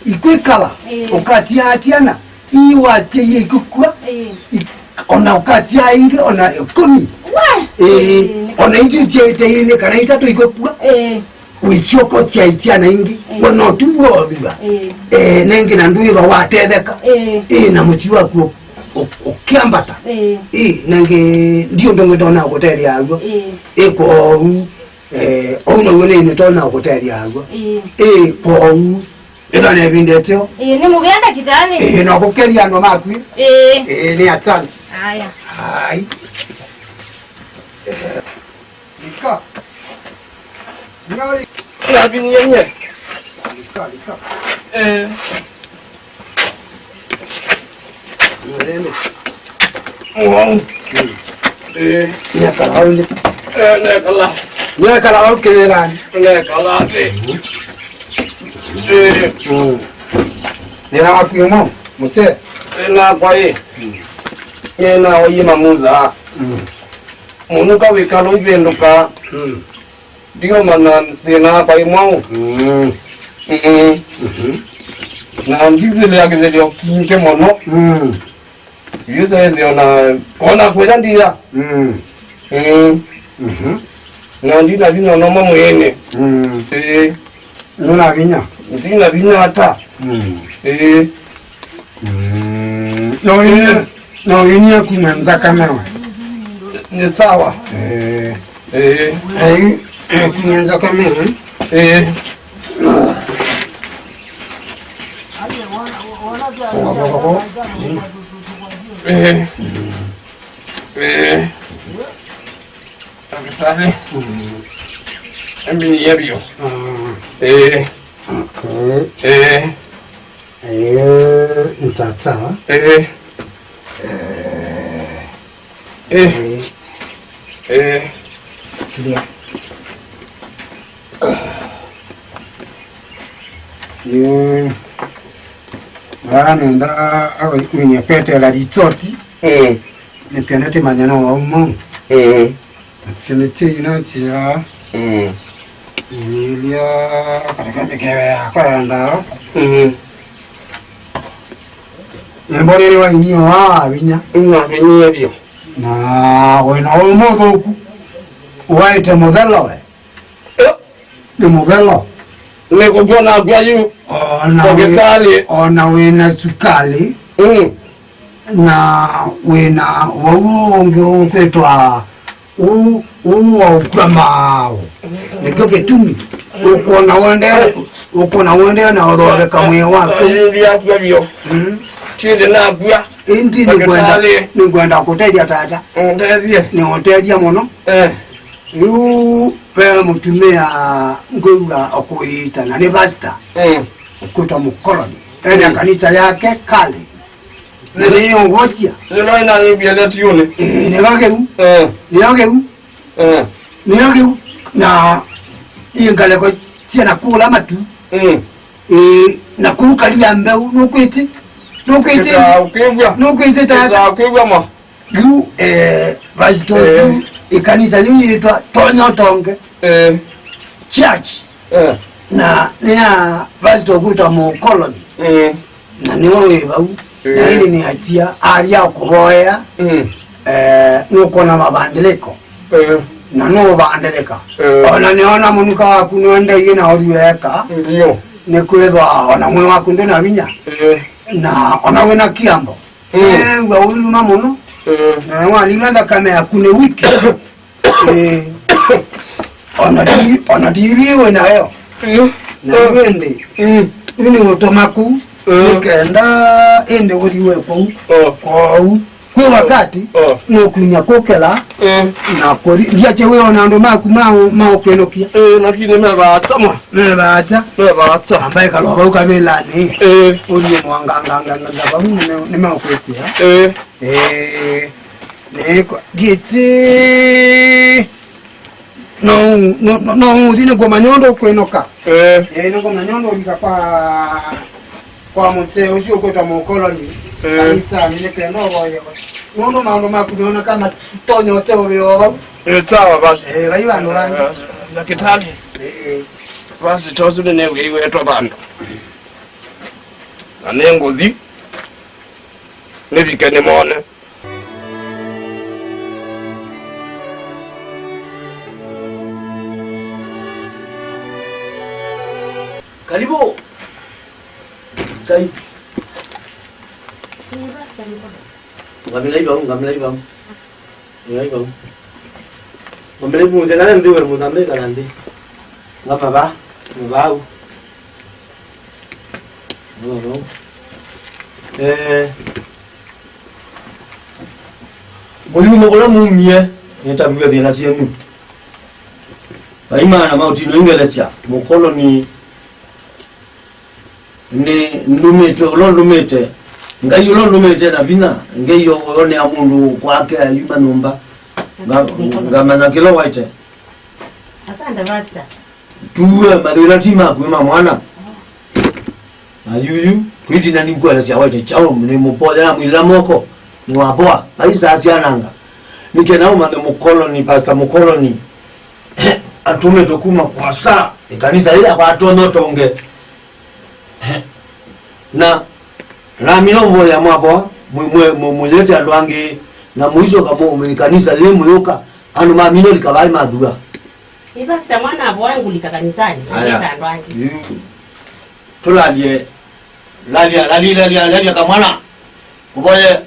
ikwĩkala. Ĩĩ. Ũkatia tiana iwatie ikwĩkua. Ĩĩ. Ik-, ona ũkatia ingĩ ona ĩkũmi. We! Ĩĩ. Ĩĩ. Ona itũ itiaĩte ilĩ kana itatũ ikwĩkua. Ĩĩ. Wĩsyoka ũsyae syana ingĩ, ĩĩ, we no tu wothua. Ĩĩ. Eh, nengĩ na ndwĩthwa watetheka. Ĩĩ. Ĩĩ, na mũsyĩ waku ũ-, ũ-, ũkĩambata. Ĩĩ. Ĩĩ, nengĩ ndi ũndũ ũngĩ ndonya kũtethya aw'o. Ĩĩ. Ĩĩ, kwoou, eh, ũu now'o nĩ nĩtonya kũtethya aw'o. Ĩĩ. Ĩĩ, kwoou, ĩthwa na ĩvinda ĩteo. Ĩĩ, nĩ mũvea ndakĩtalĩ. Ĩĩ, no kũkethya andũ maku. Ĩĩ. Ĩĩ, nĩ asante. Aya. Ai. Lika. Nyoli. Navinie nye. Lika, lika. Eh. Nalendo. Wow. Mm. Eh. Nyakala undi. Eh, nekala. Nyakala ukirani. Nekala ati. Eh. Mm. Nina wakwimo, mute. Nina kwa ye. Mm. Nina oyima muza. Mm. Mũnuka wĩkala ũivĩndũka. Mm. Ndiũmanya thĩna wakwa ĩ mwaũ. Mm. Mm. Mhm. Na ndisĩlĩa kĩthĩlyo kingĩ mũno. Mm. Yu sethĩa ona, ona kũya ndia. Mm. Mm. Mhm. Na ndina vinya ona ũmwe mwĩĩnĩ. Mm. Ĩĩ. Ndũna vinya? Ndina vinya ata. Mm. Ĩĩ. No inyie, no inyie kumya nzakame we. Ni sawa. Eh. Eh. Ai, kumya nzakame we. Eh. Eh. Eh. Ndagĩtarĩ. Mm. Eminie vyũ. Ah. Eh. Okay. Eh. Eh, nĩ tata. Eh. Eh. Eh. Tulia. Eh. Vaa nenda awe kwinia petela risoti. Mm. Nĩ kenda tĩmanye no wauma. Mm. Kĩnĩ kĩina kĩa Mm. Ilia katika mĩkeve yakwa ya ndawa. Mm. Nĩmbonere wainie wa vinya. Navinie vyũ. Na wĩna ũyũ mũthũku. Waĩte mũthelo we. Ĩyo. Nĩ mũthelo. Nĩ kũkwona kwa yu. Ona wĩ-, ndagĩtarĩ. Ona wĩna sukali. Mm. Na wĩna wau ũngĩ ũkwĩtwa ũũ, ũũ wa ũkw'a maaũ. Nĩkyo kĩtumi ũkwona ũendee, ũkwona ũendee na ũthoveka mwĩĩ waku. Nĩndiakw'a vyũ. Mm. Tindi nakw'a. Ĩndĩ nĩkwenda, ndagĩtarĩ, nĩkwenda kũtethya tata. Ũndethye. Nĩũtethya mũno. Eh. Yu ve mũtumĩa ngwĩw'a ũkũĩĩta na nĩ pastor. Mm. Ũkwĩtwa Mũkoloni. Ena kanisa yake Kali. Nĩnĩũvosya. Nĩno ĩnanyĩvie letiũnĩ. Ĩĩ, nĩyo kĩu. Eh. Nĩyo kĩu. Eh. Nĩyo kĩu. Na ĩ ngalĩko syana kũla matu. Mm. Ĩĩ, na kũu kalia mbeũ, nũkwĩtĩ? Nũkwĩtĩ? Kĩtaa ũkĩw'a. Nũkwĩtĩ tata? Kĩtaa ũkĩw'a ma. Yu, eh, vasito ũsu, eh, ĩkanisa yĩu yĩtwa Tonyo Tonge. Eh. Church. Eh. Na nĩ ya vasito ũkwĩtwa Mũkoloni. Mm. Na nĩwe wĩ vau. Eh. Na ĩndĩ nĩ atia, aria kũvoea. Mm. Eh, nũkona mavandĩlĩko. Eh. Na nũvandĩlĩka. Eh. Ona nĩona mũnuka waku nĩwendeie na ũthiũeka. Ndio. Nĩ kwĩthwa ona mwĩ waku ndwĩ na vinya. Eh. Na ona wĩna kiambo. Mm. Nĩw'a ũiluma mũno. Mm. Na walilwa nthakame yaku nĩ wiki. Eh. Ona ti-, ona T V wĩ nayo. Mm. Na yu ĩndĩ. Mm. Yu nĩ ũtũma kũu. Mm. Nĩkenda ĩndĩ ũthiwe kũu. Oh. Kwoou. Kwĩ wakati, oh, nũkumya kũkela, eh, na kũthi. Ndiakye wĩona andũ maku ma, ma ũkwĩnũkia. Eh, lakini me vaasa mwa. Me vaasa. Me vaasa. Ambaye kalwa vau kavĩlanĩ. Eh. Ũthiĩ mwanganganganga vau nĩme-, nĩmeũkwĩtĩa. Eh. Eh, nĩkwa, ndiĩtĩ. No, no, no, no, ũthi nĩkũmanya ũndũ ũkwĩnũka. Eh. Eh, nĩkũmanya ũndũ ũvika kwa, kwa mũtee ũsu ũkwĩtwa Mũkoloni. Eh. Kanisanĩ nĩ kenda ũvoyewe. Nũndũ maũndũ maku nĩoneka matonya ũte ũvĩo vau. Eh, sawa basi. Eh, vai vandũ vangĩ. Eh, ndakĩtalĩ. Eh, eh. Basi tosu nĩnĩw'ĩiwetwa vandũ. Na nĩngũthi. Nĩvike nĩmone. Karibu. Kai. Ngamĩlai vau, ngamĩlai vau. Ngamĩlai vau. Ngamĩlai vau, nthĩ kana nthĩ we mũthambe kana nthĩ. Ngama va, vau. Ngama vau. Eh. Mũyumo ũla mumie, nĩtaviw'e thĩna syenyu. Vai maana ma ũtino ingelesya, Mũkoloni nĩ ndũmĩtwe, ũla ũndũmĩte, Ngai ũla ũndũmĩte na vinya, Ngai onea mũndũ kwake ayuma nyũmba, nga-, ngamanya kĩla waĩte. Asante, Pastor. Tuwe mathĩna ti maku, ma mwana. Na yuyu, twĩtina nĩmũkwelesya waĩte kyaũ, nĩmũpoya na mwĩlĩla moko, nĩwapoa, vai saa syananga. Nĩkenda ũmanye Mũkoloni, Pastor Mũkoloni, atũmĩtwe kuma kũasa, ĩkanisa yĩĩ yakwa Tonyo Tonge. Na, namina ũvoya mwapoa, mũ-, mũ-, mũ-, mũyete andũ angĩ, na mũisoka mũ-, ĩkanisa yĩĩ mũyũka, andũ mamina lika vai mathua. Ĩ pastor mwana avoa ngũlika kanisanĩ, aya, ayĩta andũ angĩ. Yu. Tũlalie, lalia, lalia, lalia, lalia kamwana. Ũvoye.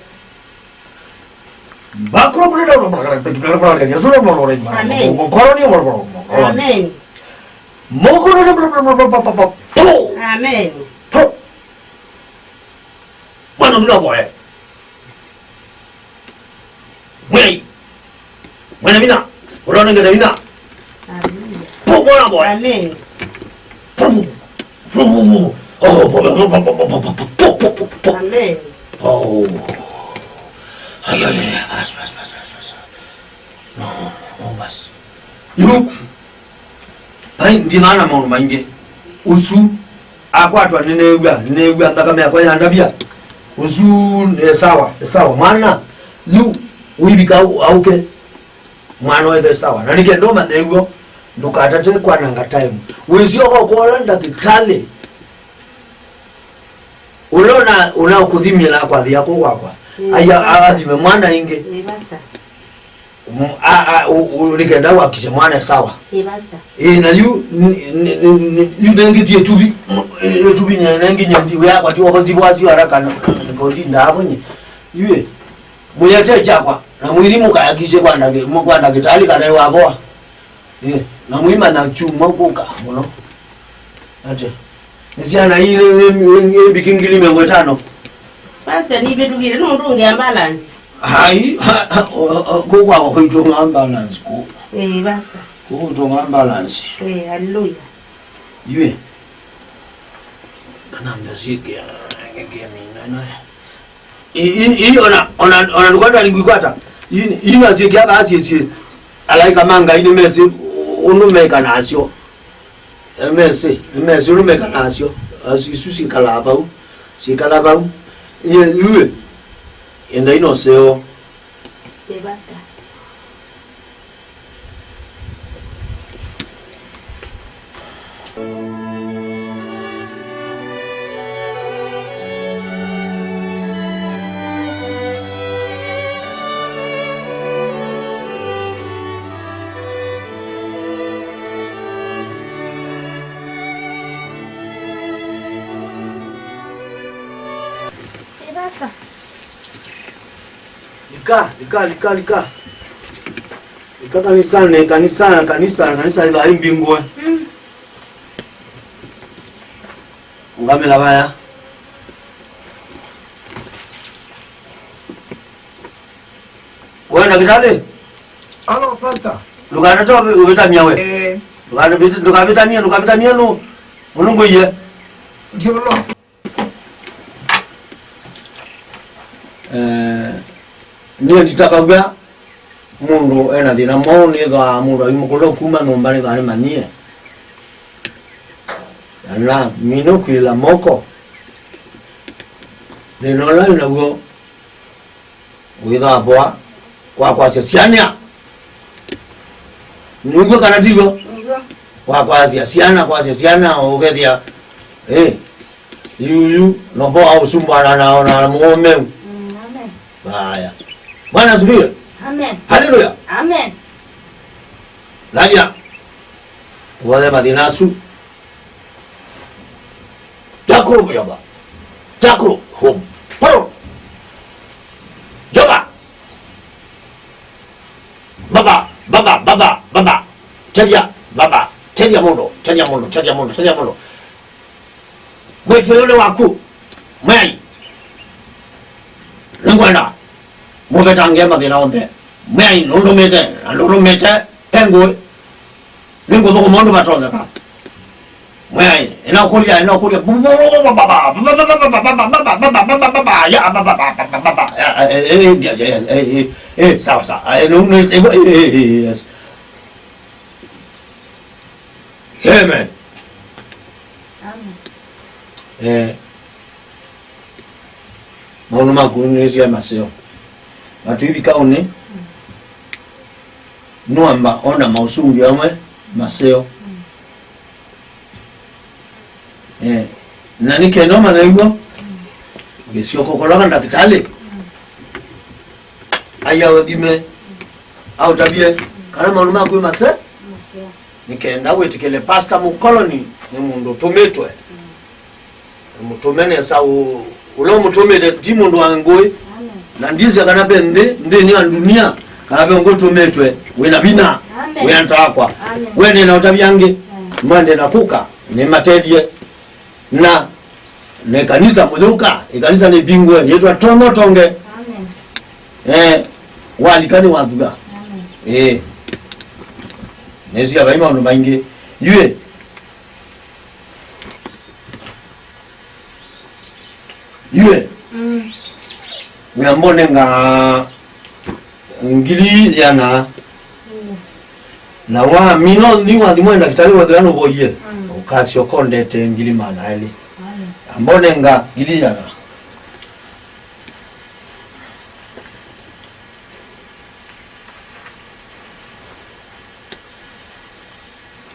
Amen. Amen. Mwana ũsu navoye. Mwĩai. Mwene vinya. Ũla ũnengete vinya. Hallelujah. Pũ, mwana boy. Amen. Pũ, pũ, pũ, pũ. Oh, pũ, pũ, pũ. Amen. Oh. Ai, ai, ai, bas, bas, bas, bas, bas. No, no, bas. Yu. Vai, ndithaa na maũndũ maingĩ. Ũsu akwatwa nĩneew'a, nĩneew'a nthakame yakwa yandavya. Ũsu nĩ sawa, nĩ sawa. Mwana, yu ũivika au-, auke. Mwana wethe sawa. Na nĩ kenda ũmanye w'o, ndũkatate kwananga time. Wĩsyoka ũkola ndakĩtalĩ. Ũla ũna, ũna ũkũthimie na kwathĩa kũu kwakwa. Mm. Aya, athime mwana ĩngĩ. Ĩĩ, Pastor. Mm, a, a, u, u, nĩ kenda wakishe mwana e sawa. Ĩĩ, Pastor. Ĩĩ, na yu, n-, n-, n-, n-, yu nengitie tuvi, m-, ĩ, tuvi nye, nengi nye ndi, wĩa kwa tiwa positive wasio haraka na, koti ndavo nye. Yu, ĩ, mũyete kyakwa, na mũithi mũkayakishe kwa ndagĩ-, mũ-, kwa ndagĩtalĩ kana wavoa. Ĩ, na mũimanya kyumwa kũka mũno. Ate. Nĩ syana ii nĩ, nĩ, nĩ, nĩ mbiki ngili mĩongo ĩtano. Pastor, nĩvĩtũkĩte nũndũ ũngĩa balance. Ai, ha, ha, o, o, kũu kwakwa kũitũnga balance kũu. Ĩĩ, Pastor. Kũu ũtũnga balance. Ĩĩ, hallelujah. Yu ĩ. Kana mbesa ĩkĩa, ĩkĩa mina nayo. I, i, i, ona, ona, ona ndũkwenda ringu ikwata. I, i nasyo kia basi sie. Alaika ma Ngai nĩ mesĩ ũndũ meka nasyo. E, mesĩ, nĩ mesĩ ũndũ meka nasyo. As-, isu sikala vau. Sikala vau. Ye, yue. Enda ino seo. Ĩĩ, Pastor. Ĩĩ, Pastor. Lika, lika, lika, lika. Lika kanisanĩ, kanisa, kanisa, kanisa ĩthaa ĩmbingũe. Mm. Ũngamĩla vaya. We ndakĩtalĩ? Alo, Pastor. Ndũkanatoe ũvĩtania we. Eh. Ndũkavĩt-, ndũkavĩtanie, ndũkavĩtanie nũ. Mũnungu iye. Ndiolo. Eh, niĩ nditavaw'a mũndũ ena thĩna mwaũ, nĩthwaa mũndũ aimũkũlwa kuma nyũmba, nĩthwaa nĩmanyie. Na naminũkĩla moko. Thĩna ũla wĩ naw'o wĩthwaa voa kwa kwasya syana. Nĩw'o kana tiw'o? Nĩw'o. Kwa kwasya syana, kwasya syana, ũkethĩa, eh, yuyu, no voa ũsumbwana na, na, na mũũmeu. Mm, amen. Vaya. Bwana asifiwe. Amen. Haleluya. Amen. Lavya. Ũvoye mathĩna asu. Takro, Jehova. Takro, home. Paro. Jehova. Baba, baba, baba, baba. Tethya, baba. Tethya mũndũ, tethya mũndũ, tethya mũndũ, tethya mũndũ. Mwĩkĩlũnĩ waku. Mwĩai. Nĩngwenda. Mũvetange mathĩna onthe. Mwĩai, nũndũmĩte, na ndũndũmĩte, engũĩ. Nĩngũthũkũma ũndũ vatonyeka. Mwĩai, ĩnakũlya, ĩnakũlya. Sawa, sawa. Yes. Amen. Amen. Eh. Maũndũ maku nĩsya maseo. Vatũivika ũnĩ, nũamba ona maũsũngĩo amwe maseo. Eh, na nĩ kenda ũmanya w'o, ũkĩsyoka ũkola ndakĩtalĩ, aia ũthime, aũtavye kana maũndũ maku nĩ mase-, nĩ kenda wĩtĩkĩle Pastor Mũkoloni nĩ mũndũ ũtũmĩtwe. Mũtũme nesa ũ-, Ũla ũmũtũmĩte ti mũndũ wa ngũĩ, na ndisya kana ve nthĩ, nthĩnĩ wa ndunia, kana ve ũngĩ ũtũmĩtwe wĩ na vinya, wĩantaa kwa. We nĩ na ũtavya angĩ, mwende na kũka, nĩmatethye. Na nĩ kanisa mũyũka, ĩkanisa nĩvingũe, yĩtwa Tono Tonge. Eh, walika nĩ wathuka. Eh. Nĩsya vai maũndũ maingĩ. Yue. Yue. Mm. Wĩambonenga ngili yana. Mm. Na wamina ũthi wathi mwa ndakĩtalĩ wethĩa nũvoie, mm, ũkasya ũkondete ngili maana elĩ. Aya. Ambonenga ngili yana.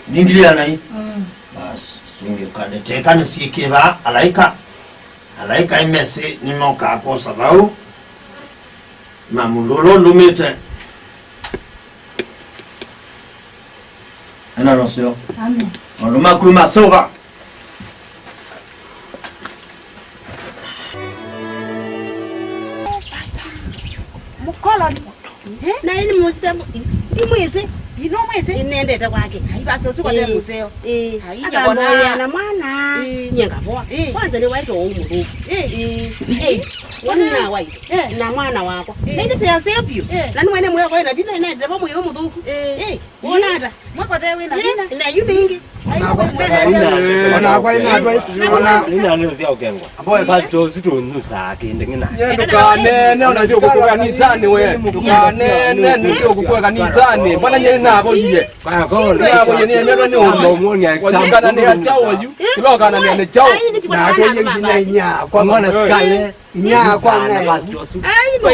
Ningilianai. Mm. Basi, sungĩũka ndetekanĩsyĩkĩva alaika. Alaika imesĩ nĩmokaa kwosa vau. Na mũndũ ũla ũndũmĩte. Ena nũseo. Amen. Maũndũ maku maseũva. Pastor. Mũkoloni. Eh? Na ini musite mu-, ndimwisi. Ino mwisi? Inendete kwake. Ai, basi, usu kwate, eh, museo. Eh. Ai, akamboya na mwana. Eh. Nye ngavoa. Eh. Kwanza nĩ waito ũu mũthũku. Eh. Eh. Eh. Wani na waito. Eh. Na mwana wakwa. Eh. Nĩngĩ te aseo biũ. Eh. Na nĩ mwene mwĩako na vina inendete vamwe ũu mũthũku. Eh. Eh. Wona ata? Mwako te wĩna vinya. Na yu ningĩ. Ona kwa ina atwa, ona ina ndio sia ukengwa. Basi to situ nusa kindi ngina. Ye, ndũkanene, ona ndio kũkũga nitani we. Ndũkanene, ndio kũkũga nitani. Bwana nye na boyie. Kwa kwa. Na boyie ni mero ni umo. Kana ni achao yu. Kilo kana ni achao. Na atwa yengi na inya. Kwa mwana sikale. Inya kwa ngai. Ai, no.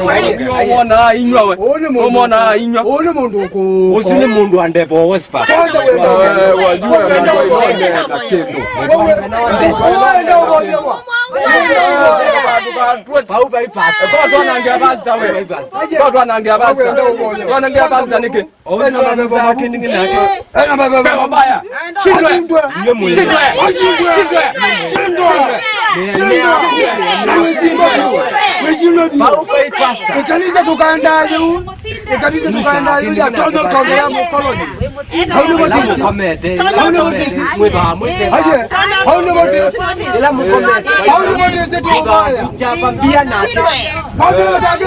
Ai, ai, ai. Ũmona inywa we. Ũyũ nĩ mũndũ. Ũmona inywa. Ũyũ nĩ mũndũ ũkũ-, ũsu nĩ mũndũ wa ndevo, Wespa. Kwanza wenda. Eh, wajua, wajua, wajua, na kĩndũ. Wewe, wewe ndio uboyewa. Pau bypass. Kwa twanangia pastor we. Kwa twanangia pastor. Twanangia pastor nĩkĩ? Ena mabebo mabu. Ena mabebo mabu. Shindwe. Shindwe. Shindwe. Shindwe. Shindwe. Ikanisa tukaenda yu. Ikanisa tukaenda yu ya Tono Tonge ya mũkoloni. Hau nĩ votisi. Hau nĩ votisi. Aye. Hau nĩ votisi. Hau nĩ votisi tũvaya. Hau nĩ votisi.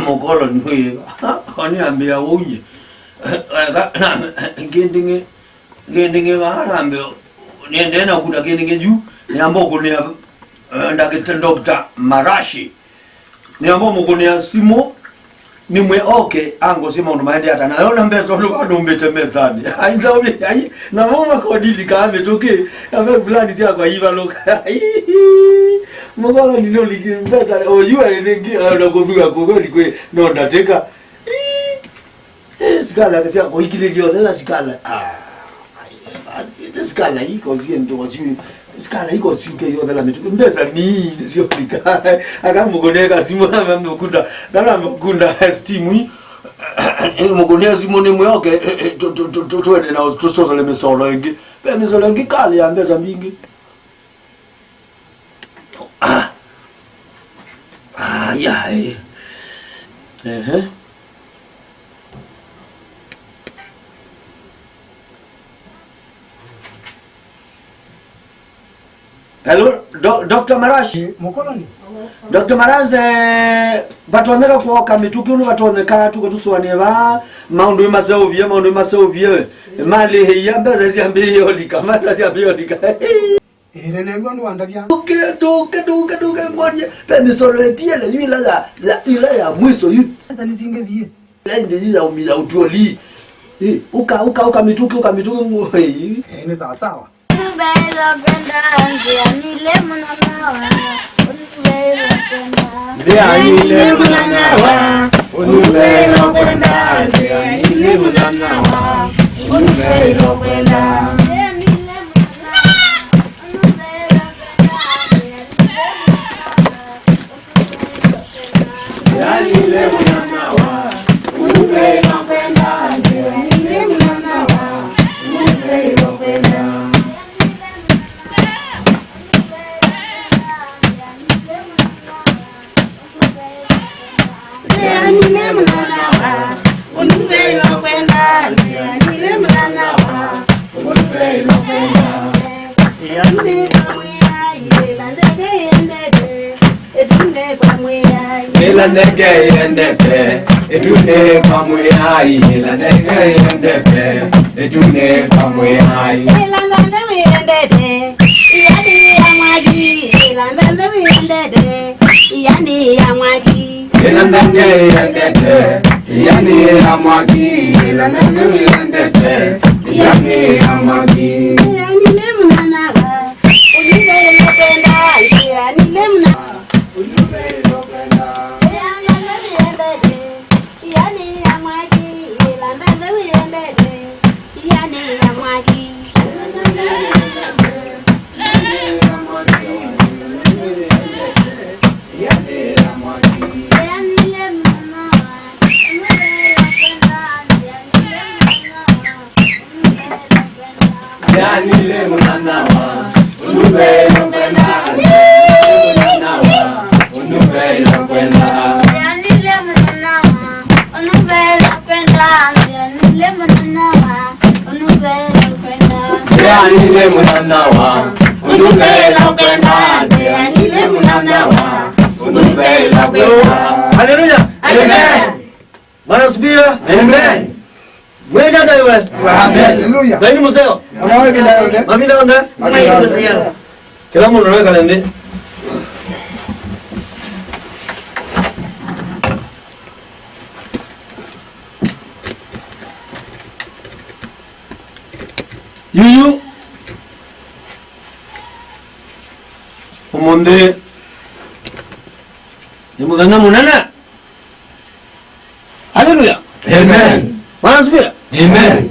Mũkoloni wĩ, oni ambĩa ũnye. Eka, na, kĩndĩng'ĩ, kĩndĩng'ĩ vaa nambĩa, nĩendee na kuta kĩndĩng'ĩ juu, nĩamba ũkũnĩa, eh, ndakĩta-, Doctor Marashi. Nĩamba ũmũkũnĩa simũ, nĩmwĩe oke, angosye maũndũ maendee ata. Na yona mbesa ũndũ vanũmbĩte mesanĩ. Ainza ũmĩ, ai, na mo makodili kaa mĩtũkĩ, na ve fulani syakwa ivalũka. Mũkoloni nũliki mbesa, oyu aĩ nĩngĩ, ona kũthua kũkweli kwĩ, no ndatĩka. Ĩĩ, sikala sya kũikilĩlya othe na sikala. Ah, ai, basi, ĩte sikala iko siendewa siu. Sikala iko siuke yothela mĩtũkĩ. Mbesa ni nĩsyo thika. Aka mũkũneka simũ na mũkunda. Kana mũkunda steam hii. Mũkũnea simũ nĩ mwĩoke, eh, eh, tu-, tu-, tu-, tu-, twende na tũsosole mĩsolo ĩngĩ. Ve mĩsolo ĩngĩ kali ya mbesa mbingĩ. Ah. Ah, ya, eh. Ehe. Hello, Do-, Doctor Marash? Eh, mũkoloni. Doctor Marash, eh, vatonyeka kuoka mĩtũkĩ ũndũ vatonyeka, tuko tũsũanĩe vaa, maũndũ ĩmaseũvie, maũndũ ĩmaseũvie, malĩ ĩia, mbesa syambĩĩe ũlika, mbesa syambĩĩe ũlika. Ĩĩ, nĩnew'a ũndũ wandavya. Ndũke, ndũke, ndũke, ndũke, ngwony'e. Ve mĩsolo ĩtiele yu ĩla ya, ya, ĩla ya mwiso yu. Sasa nĩsingĩvie. Ĩla ĩngĩ yu ya ũmia ũtuoli. Ĩ, ũka, ũka, ũka mĩtũkĩ, ũka mĩtũkĩ ngũ-, ĩ. Ĩĩ, nĩ sawa sawa. Nyumba ĩlokwenda nzĩa nile mũnanawa. Nyumba ĩlokwenda. Nzĩa nile mũnanawa. Nyumba ĩlokwenda nzĩa nile mũnanawa. Nyumba ĩlokwenda. Yaani leo Ĩtunĩ kwa Mwĩai, ĩla ndeke ĩendete, ĩtunĩ kwa Mwĩai. Ĩla ndeke ĩendete, ĩtunĩ kwa Mwĩai, ĩla ndeke ĩendete, ĩtunĩ kwa Mwĩai. Ĩla ndeke ĩendete, ĩanĩ ya mwaki, ĩla ndeke ĩendete, ĩanĩ ya mwaki. Ĩla ndeke ĩendete, ĩanĩ ya mwaki, ĩla ndeke ĩendete, ĩanĩ ya mwaki. Ĩanĩ nĩ mũnanawa, ũnyuvĩlwe kwenda, ĩanĩ nĩ mũna-, ũnyuvĩlwe kwenda. Ĩla ndeke ĩendete, ĩanĩ ya mwaki, ĩla ndeke ĩendete, ĩanĩ ya mwaki. Yanile mũnanawa, ũnuvela kwenda. Mũnanawa, ũnuvela kwenda. Yanile mũnanawa, ũnuvela kwenda. Yanile mũnanawa, ũnuvela kwenda. Yanile mũnanawa, ũnuvela kwenda. Yanile mũnanawa, ũnuvela kwenda. Haleluya. Amen. Bwana asifiwe. Amen. Mwende hata iwe. Amen. Haleluya. Ngai nĩ mũseo. Amen. Mavinda yonthe. Mavinda yonthe. Ngai nĩ mũseo. Kĩla mũndũ no ekale nthĩ. Yuyu. Ũmũnthĩ nĩ mũthenya mũnene. Haleluya. Amen. Bwana asifiwe. Amen.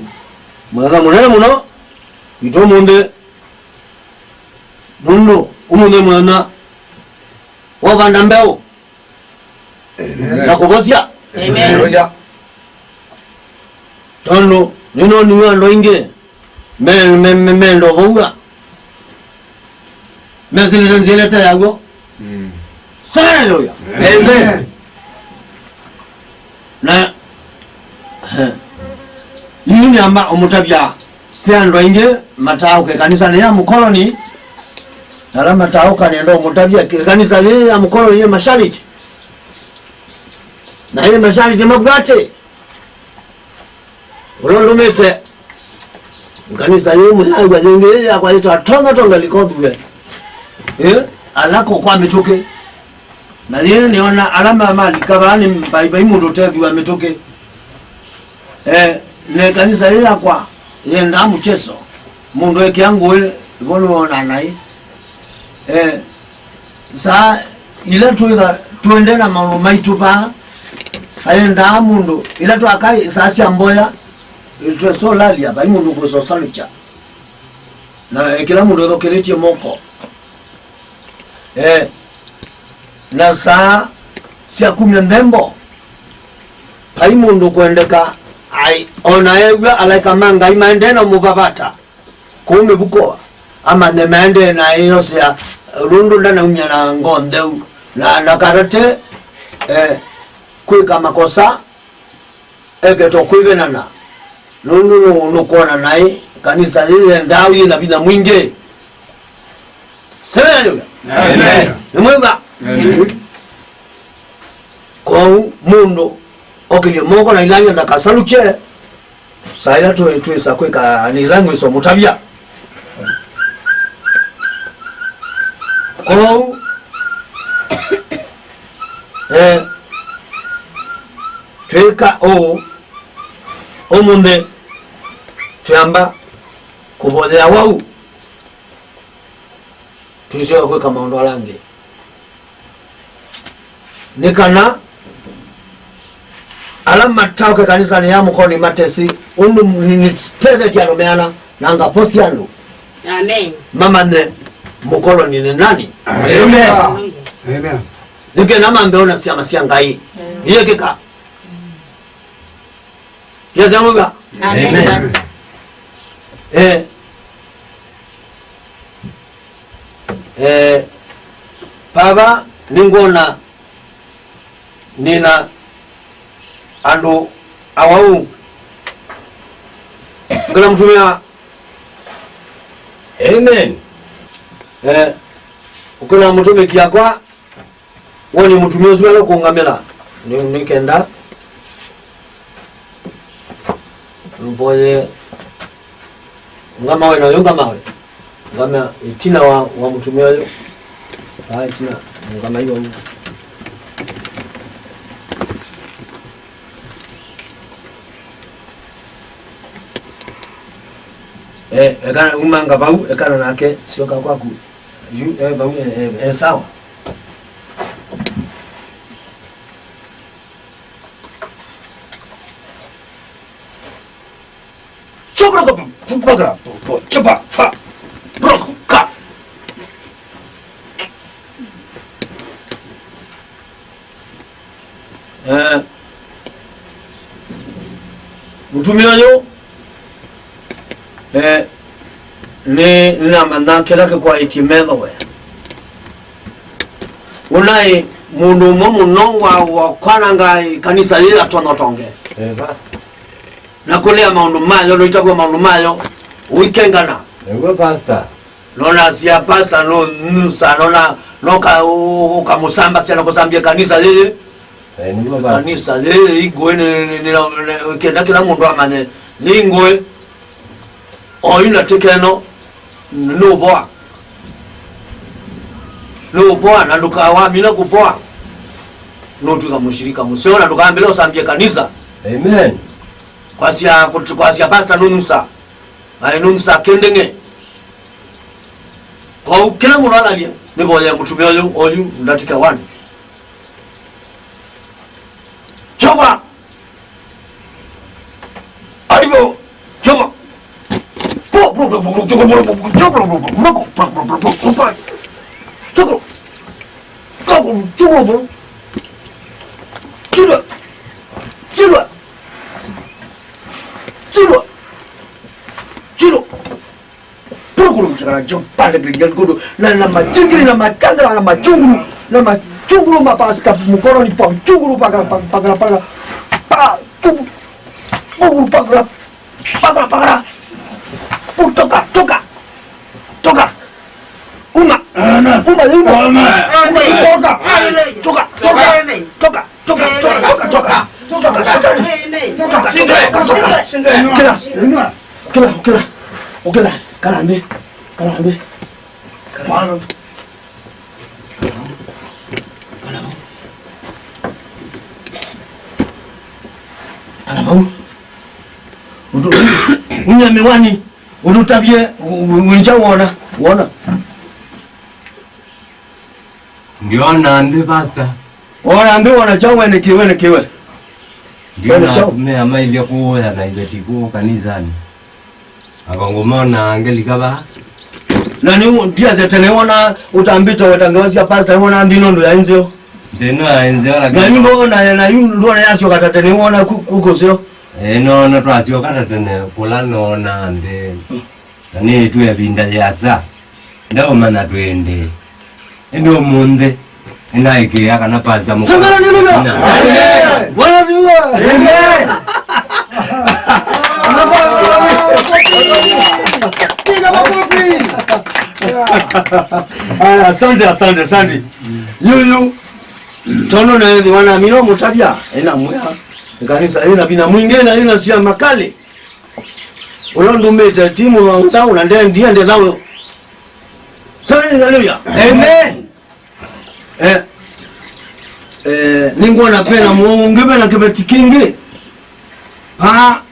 Mũthenya mũnene mũno witũ ũmũnthĩ, nũndũ ũmũnthĩ mũthenya wa ũvanda mbeũ. Amen. Na kũvosya. Amen. Haleluya. Tondũ nĩnoniwe andũ aingĩ me, me, me, menda ũvow'a. Mesĩlĩte nzĩlĩte yaw'o. Mm. Haleluya. Amen. Na, he, yu nĩamba ũmũtavya kwĩ andũ aingĩ mataũke kanisanĩ ya mũkoloni, na ala mataũka nenda ũmũtavya kanisa yĩ ya mũkoloni yĩ mashariti. Na yĩ mashariti mavwate. Ũla ũndũmĩte nganisa yĩĩ mũyaaĩwa yĩngĩ yĩĩ yakwa yĩtawa Tonga Tonga Likothue. Ĩ, ala ko kwa mĩtũkĩ. Na yĩĩ nĩona ala ma-, malika vaa nĩ mbai, vai mũndũ ũtethĩwa mĩtũkĩ. Eh, na ĩkanisa yĩĩ yakwa yendaa mũkyeso. Mũndũ ekĩa ngũĩ, vo nĩwonaa naĩ. Eh, saa ila twĩtha twende na maũndũ maitũ vaa, ayendaa mũndũ, ila twaka saa sya mboya, twesolalya, vai mũndũ kwĩsosalĩkya. Na, eh, kĩla mũndũ ethokĩlĩtye moko. Eh, na saa sya kumya nthembo, vai mũndũ kwendeka, ai, ona ew'a alaĩka ma Ngai maendee na mũvavata. Kũu mĩvuko, amanye maendee na ĩyosea, nũndũ ndanaumya na ngoo ntheu, na, na katate, eh, kwĩka makosa, eketwa kwĩvenana, nũndũ nũ-, nũkwona naĩ kanisa yĩĩ yendaa yĩ na vinya mwingĩ. Sema haleluya. Amen. Nĩmwĩw'a? Amen. Kwoou mũndũ okĩlye moko na ilany'a ndakasalukye. Saa ĩla twĩ-, twĩsa kwĩka nĩ ĩla ngwĩsa ũmũtavya. Kwoou, eh, twĩka ũũ ũmũnthĩ, twĩamba kũvoyea wau, tũisyoka kwĩka maũndũ ala angĩ. Nĩ kana ala mataũke kanisanĩ ya mũkoloni matesĩ ũndũ nĩ-, nĩtethetye andũ meana na ngaposi andũ. Amen. Mamanye mũkoloni nĩ nani. Amen. Amen. Nĩ kenda mambe ona syama sya Ngai. Amen. Iyĩkĩka. Yasya mũga? Amen. Amen. Eh. Eh, vava nĩngwona nĩna andũ awau. Ngala mũtumĩa. Amen. Eh, ũkĩla mũtũmĩki akwa, woni mũtumĩa ũsu ala ũkũngamĩla, nĩ, nĩ kenda mboye ngamawe na ũyũ ngamawe. Ngama ĩtina wa, wa mũtumĩa ũyũ. Aa, ĩtina, ngama iwa ũyũ. Eh, eka umanga vau, ekana nake, syoka kwaku. Yu, eh, vau, eh, eh, eh, sawa. Chobroka, bukara, bo, chaba, fa, broka. Eh, mũtumĩa ũyũ, eh, nĩ, nĩnamanya kĩla kĩkwaĩtye metho we. Ũnaĩ mũndũ ũmwe mũno wa, wa kwananga ĩkanisa yĩĩ atonya ũtonge. Eh, basi. Na kũlea maũndũ mayo, no itavua maũndũ mayo, ũikengana. Nĩguo, Pastor. Nona sia pastor no nusa, nona noka u-, ukamũsambasya na kũsambya kanisa yĩĩ. Eh, nĩguo basi. Kanisa yĩĩ ingũĩ nĩ, nĩ, nĩ, nĩ, kenda kĩla mũndũ amanye yĩ ingũĩ. Oyu na tikeno nũvoa. Nũvoa na ndũkawamina kũvoa. Nũtwĩka mũshirika mũseo na ndũkambĩle ũsambye kanisa. Amen. Kwasya kũt-, kwasya pastor nũnusa. Aĩ nũnzakĩndĩng'e. Kwoou kĩla mũndũ alalye, nĩvoye mũtumĩa ũyũ, oyu ndatĩka one. Jehova! Alivyo! Jehova! Jehova! Jehova! Jehova! Jehova! Purukuru mchakara jopande kilijan kudu na, na majingiri na machangara na machunguru na machunguru mapasta mkononi pa chunguru pakara pakara pakara pa chunguru pakara pakara pakara. Toka, toka, toka. Uma, uma, uma, uma. Toka, toka, toka. Toka, toka, toka, toka. Toka, shetani. Toka, toka, toka, toka. Kĩla, kĩla, kĩla, kĩla. Kala nthĩ, kala nthĩ. Kala vau. Kala vau. Ũtũ-, unya mĩwani, ũtũtavye, ũ-, ũ-, wĩkya wona, wona. Ndiona nthĩ, Pastor. Wona nthĩ, wona kyaũ, we nĩ kĩwe, nĩ kĩwe? Ndiona wona kyaũ? Atumĩa mailye kũũya na iveti kũũ kanisanĩ. Akongomona ngelika vaa. Na nĩ ndiasya tene wona ũtambĩte weta ngewa sya pastor, wona nthĩ nũndũ ya nzeo. Nthĩ no ya nzeo, lakini na yu ndona, na yu ndona yasyoka ta tene wona ku-, kũkũseo. Eh, no, no twasyoka ta tene kũla nona nthĩ. Na nĩtwĩ ĩvinda yĩasa. Ndaũmanya twĩndĩ. Ĩndĩ ũmũnthĩ, nĩnaĩkĩĩa kana Pastor Mũkũyũ. Sema haleluya. Amen. Bwana asifiwe. Amen. Piga makofi. Aya, asante, asante, asante. Yuyu, tondũ na ĩthi wana mino mũtavya, ĩna mwĩa, kanisa ĩna vina mwingĩ na ĩna sia makali. Ũla ndumĩte ti mũno wa ũthau na nde-, ndiende thau. Sema haleluya. Amen. Eh, eh, nĩngwona pena mũongo ũngĩ, pena kĩveti kĩngĩ. Pa,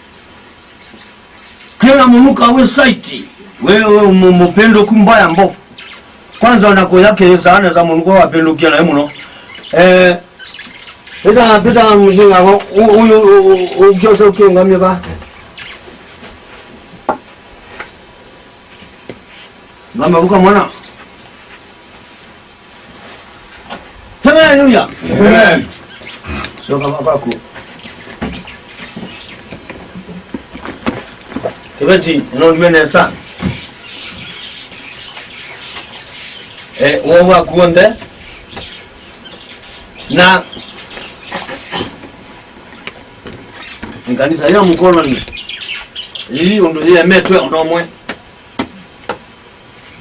kĩna mũnuka wĩ site. We, we, mu-, mũpĩndũku mbaya mbovu. Kwanza ona kũya kĩsaa nesa mũnuka wapĩndũkia naĩ mũno. Eh, pita, pita mũcinga ko, u-, uyu, u-, u-, u-, Jose ũkĩũngamie va. Ngamba vuka mwana. Sema haleluya. Amen. Syoka vaa vaku. Kĩveti, nondiwe nesa. Eh, ũwau waku w'onthe. Na ĩkanisa ya mũkoloni. Ĩĩ ũndũ yĩemetwe ũndũ ũmwe.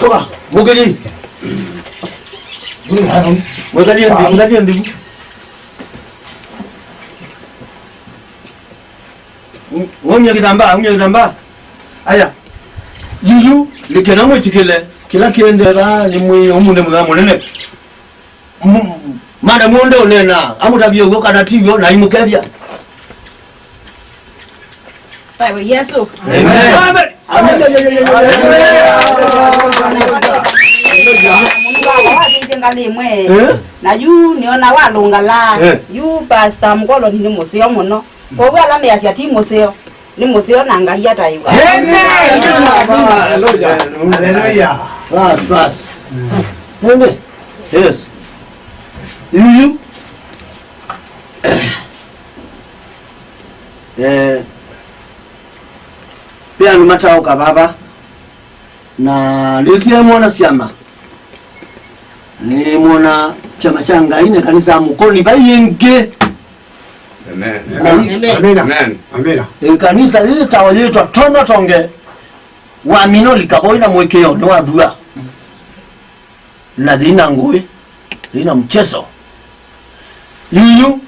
Toka. Mũkĩli. Mwĩkalie nthĩ, mwĩkalie nthĩ. Umya kitambaa, umya kitambaa. Aya. Yuyu, likena mwitikile. Kila kiendera ni mwi umunde mwa munene. M-, madam onde unena, amutavie ugo kana tivyo na imukethia. Tayo Yesu. Amen. Amen. Amen. Ngai ngali mwe. Eh? Na yu niona walungala. Eh. Yu pastor Mkolo ni museo muno. Kwoou ala measya ti mũseo, nĩ mũseo na Ngai ataĩwa. Amen. Hallelujah. Bas, bas. Amen. Yes. Yuyu. Eh, ve andũ mataũka vava, na nĩsie mwona syama. Nĩmwona kyama kya Ngai na kanisa ya Mũkoni vai ĩngĩ. Amen. Amen. Amen. Amen. Amen. Ĩkanisa yĩtawa yĩtwa Tonya Tonge wa Minoli Kavoi na mwĩkĩo nĩ wathua. Na thĩna ngũĩ, thĩna mchezo. Yuyu,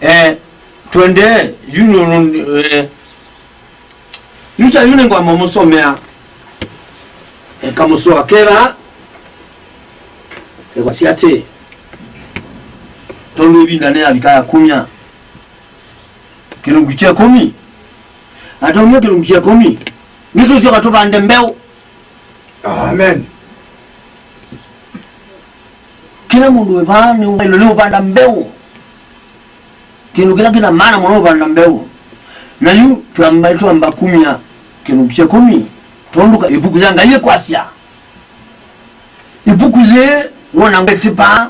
eh, twende, yu nũ-, nũ-, eh, Yuta yu nĩngwamba mũsomea, e, kamũsoa keva, ekwasya atĩ, tondũ ĩvinda nĩyavika ya kumya kĩlungu kya ĩkũmi, ataumya kĩlungu kya ĩkũmi, nĩtũsyoka tũvande mbeũ. Amen. Kĩla mũndũ wĩ vaa nĩ ũvailwe nĩ ũvanda mbeũ. Kĩndũ kĩla kĩna maana mũno ũvanda mbeũ. Na yu twamba, twamba kumya kĩlungu kya ĩkũmi, tondũ ka-, ĩvuku ya Ngai ĩkwasya. Ĩvuku yĩĩ wona ngwetĩ vaa,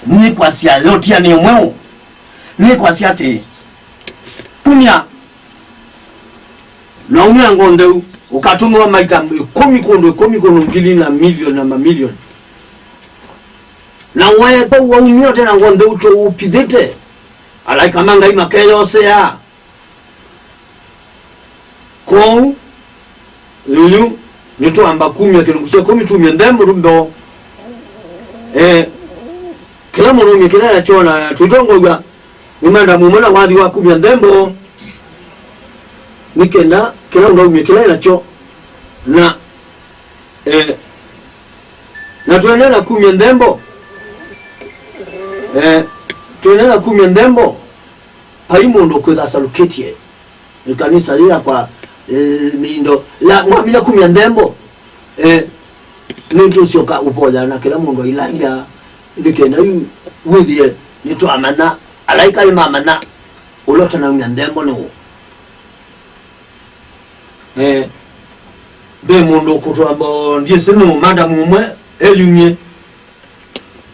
nĩkwasya yo tianĩo mweũ. Nĩkwasya atĩ, kumya Na umya ngo ntheu, ũkatũmĩwa maita ĩkũmi kũndũ ĩkũmi kũndũ ngili na milioni na mamilioni. Na weeka waumya ũte na ngo ntheu tũũpithĩte, alaĩka ma Ngai makeyosea. Kwoou, yuyu, nĩtwamba kumya kĩlungu kya ĩkũmi, tumye nthembo tũmbeo. Eh, kĩla mũndũ aumye kĩla nakyo na twĩtongow'a. Nĩ manda mũmwe na wathi wa kumya nthembo, nĩ kenda kĩla mũndũ aumye kĩla e nakyo. Na, eh, na tũendee na kumya nthembo. Eh, tũendee na kumya nthembo. Vai mũndũ ũkwĩtha asalukĩtye ĩkanisa yĩ yakwa, eh, mĩindo ya mwamina kumya nthembo. Eh, nĩtũsyoka ũvoya na kĩla mũndũ ailalia, nĩ kenda yu wĩthĩe nĩtwamanya, alaĩka nĩmamanya ũla ũtanaumya nthembo nĩ ũ. Eh, ve mũndũ ũkũtwamba, ndyĩsĩ nũ, madamu ũmwe eyumye.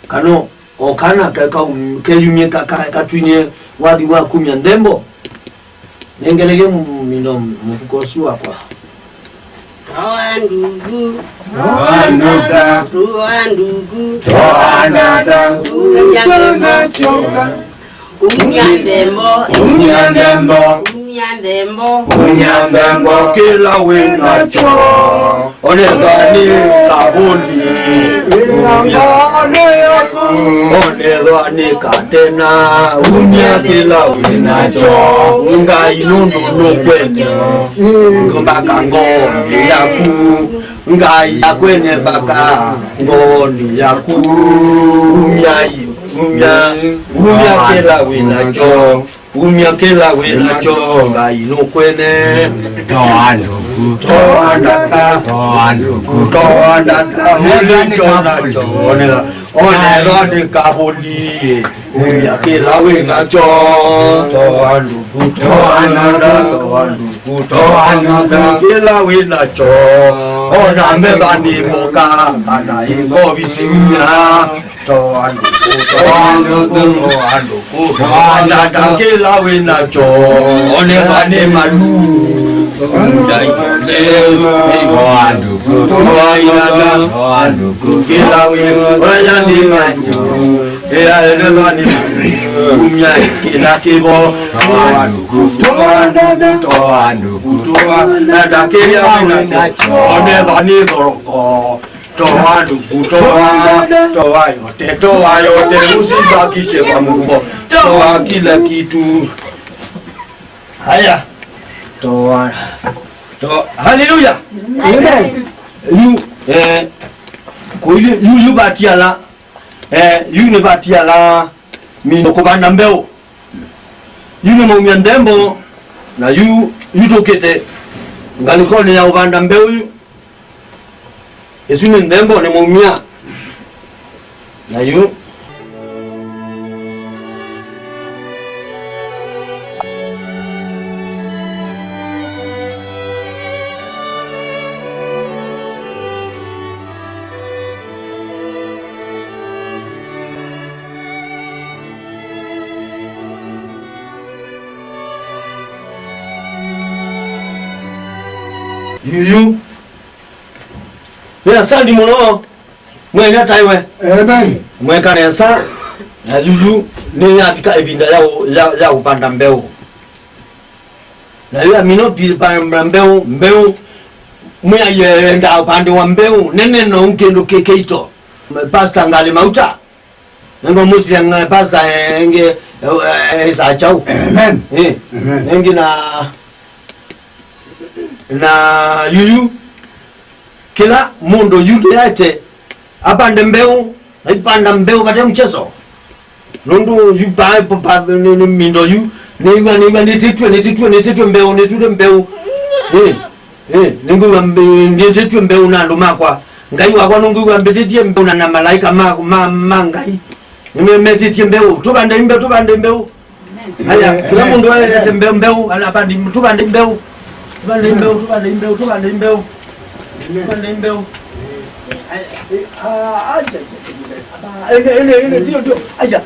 Kana o kana ke-, kaum-, keyumye ka-, ka-, katwinye wathi wa kumya nthembo. Nengelege m-, mino mũvuko ũsu wakwa. Toa ndugu. Toa ndugu. Toa ndugu. Toa ndugu. Toa ndugu. Umya nthembo. Umya nthembo. Umya nthembo. Umya nthembo kĩla wĩ nakyo. Onethwa nĩ kavũli. Umya. Onethwa nĩ katena. Umya kĩla wĩ nakyo. Ngai nũndũ nũkwene. Mbaka ngoonĩ yaku. Ngai akwene mbaka ngoonĩ yaku. Umya, umya, umya kĩla wĩ nakyo. Umya kĩla wĩ nakyo, Ngai nũkwene. Toa nduku. Toa ndata. Toa nduku. Toa ndata. Nĩkyo nakyo. Onela, onela nĩ kavũli. Umya kĩla wĩ nakyo. Toa nduku. Toa ndata. Toa nduku. Toa ndata. Kĩla wĩ nakyo. Ona metha nĩ mboka, kana ĩkovi siumya. Toa nduku, toa nduku, toa nduku, toa ndata kĩla wĩ nakyo, onethwa nĩ malu. Toa nduku, toa inata, toa nduku kĩla wĩ, oya nĩ malu. Ĩa, onethwa nĩ malu. Umya kĩla kĩvo. Toa nduku, toa ndata, toa nduku, toa ndata kĩla wĩ nakyo, onethwa nĩ thoroko. Toa nduku, toa, toa yote, toa yote, usibakishe kwa mfuko. Toa kila kitu. Haya. Toa, toa. Haleluya. Amen. Yu, eh, kwa ile, yu, yu vatiala, eh, yu nĩ vatiala, mino kũvanda mbeũ. Yu nĩ maumya nthembo, na yu, yu tũkĩte ngalĩkonĩ ya ũvanda mbeũ yu. Ĩsu nĩ nthembo, nĩ maumya. Na yu. Yuyu. Nĩ asandi mũno. Mwene taiwe. Amen. Mweka nesa. Na yuyu nĩ yavika ĩvinda ya ũ-, ya, ya ũvanda mbeũ. Na yu amino pi-, pa-, pa-, mbeũ, mbeũ. Mwĩaĩe enda ũvande wa mbeũ. Nene no kĩndũ kĩ-, kĩito. Pastor Ngalĩ Mauta. Nĩngũmũsya ng'a pastor, eh, ĩngĩ, eh, eh, ĩsa kyaũ. Amen. Eh. Amen. Ĩngĩ na, na yuyu, kĩla mũndũ yu ndĩaĩte apande mbeũ, na ipanda mbeũ vate mchezo. Nũndũ yu pa, pa, pa, nĩ, nĩ mindo yu, nĩw'a, nĩw'a nĩtĩtw'e, nĩtĩtw'e, nĩtĩtw'e mbeũ, nĩtĩtw'e mbeũ. Eh. Eh, nĩngwĩw'a mbĩ-, mbĩtĩtw'e mbeũ na andũ makwa. Ngai wakwa, nũngwĩw'a mbĩtĩtye mbeũ na, na malaika ma, ma, ma Ngai. Nĩmetĩtye mbeũ. Tũvande mbeũ, tũvande mbeũ. Aya, kĩla mũndũ aete mbeũ, mbeũ, ala vandi, tũvande mbeũ. Tũvande mbeũ, tũvande mbeũ, tũvande mbeũ. Tũvande mbeũ. Aya, eh, ah, aja, aja, aja. Ene, ene, ene, ndio, ndio. Aja.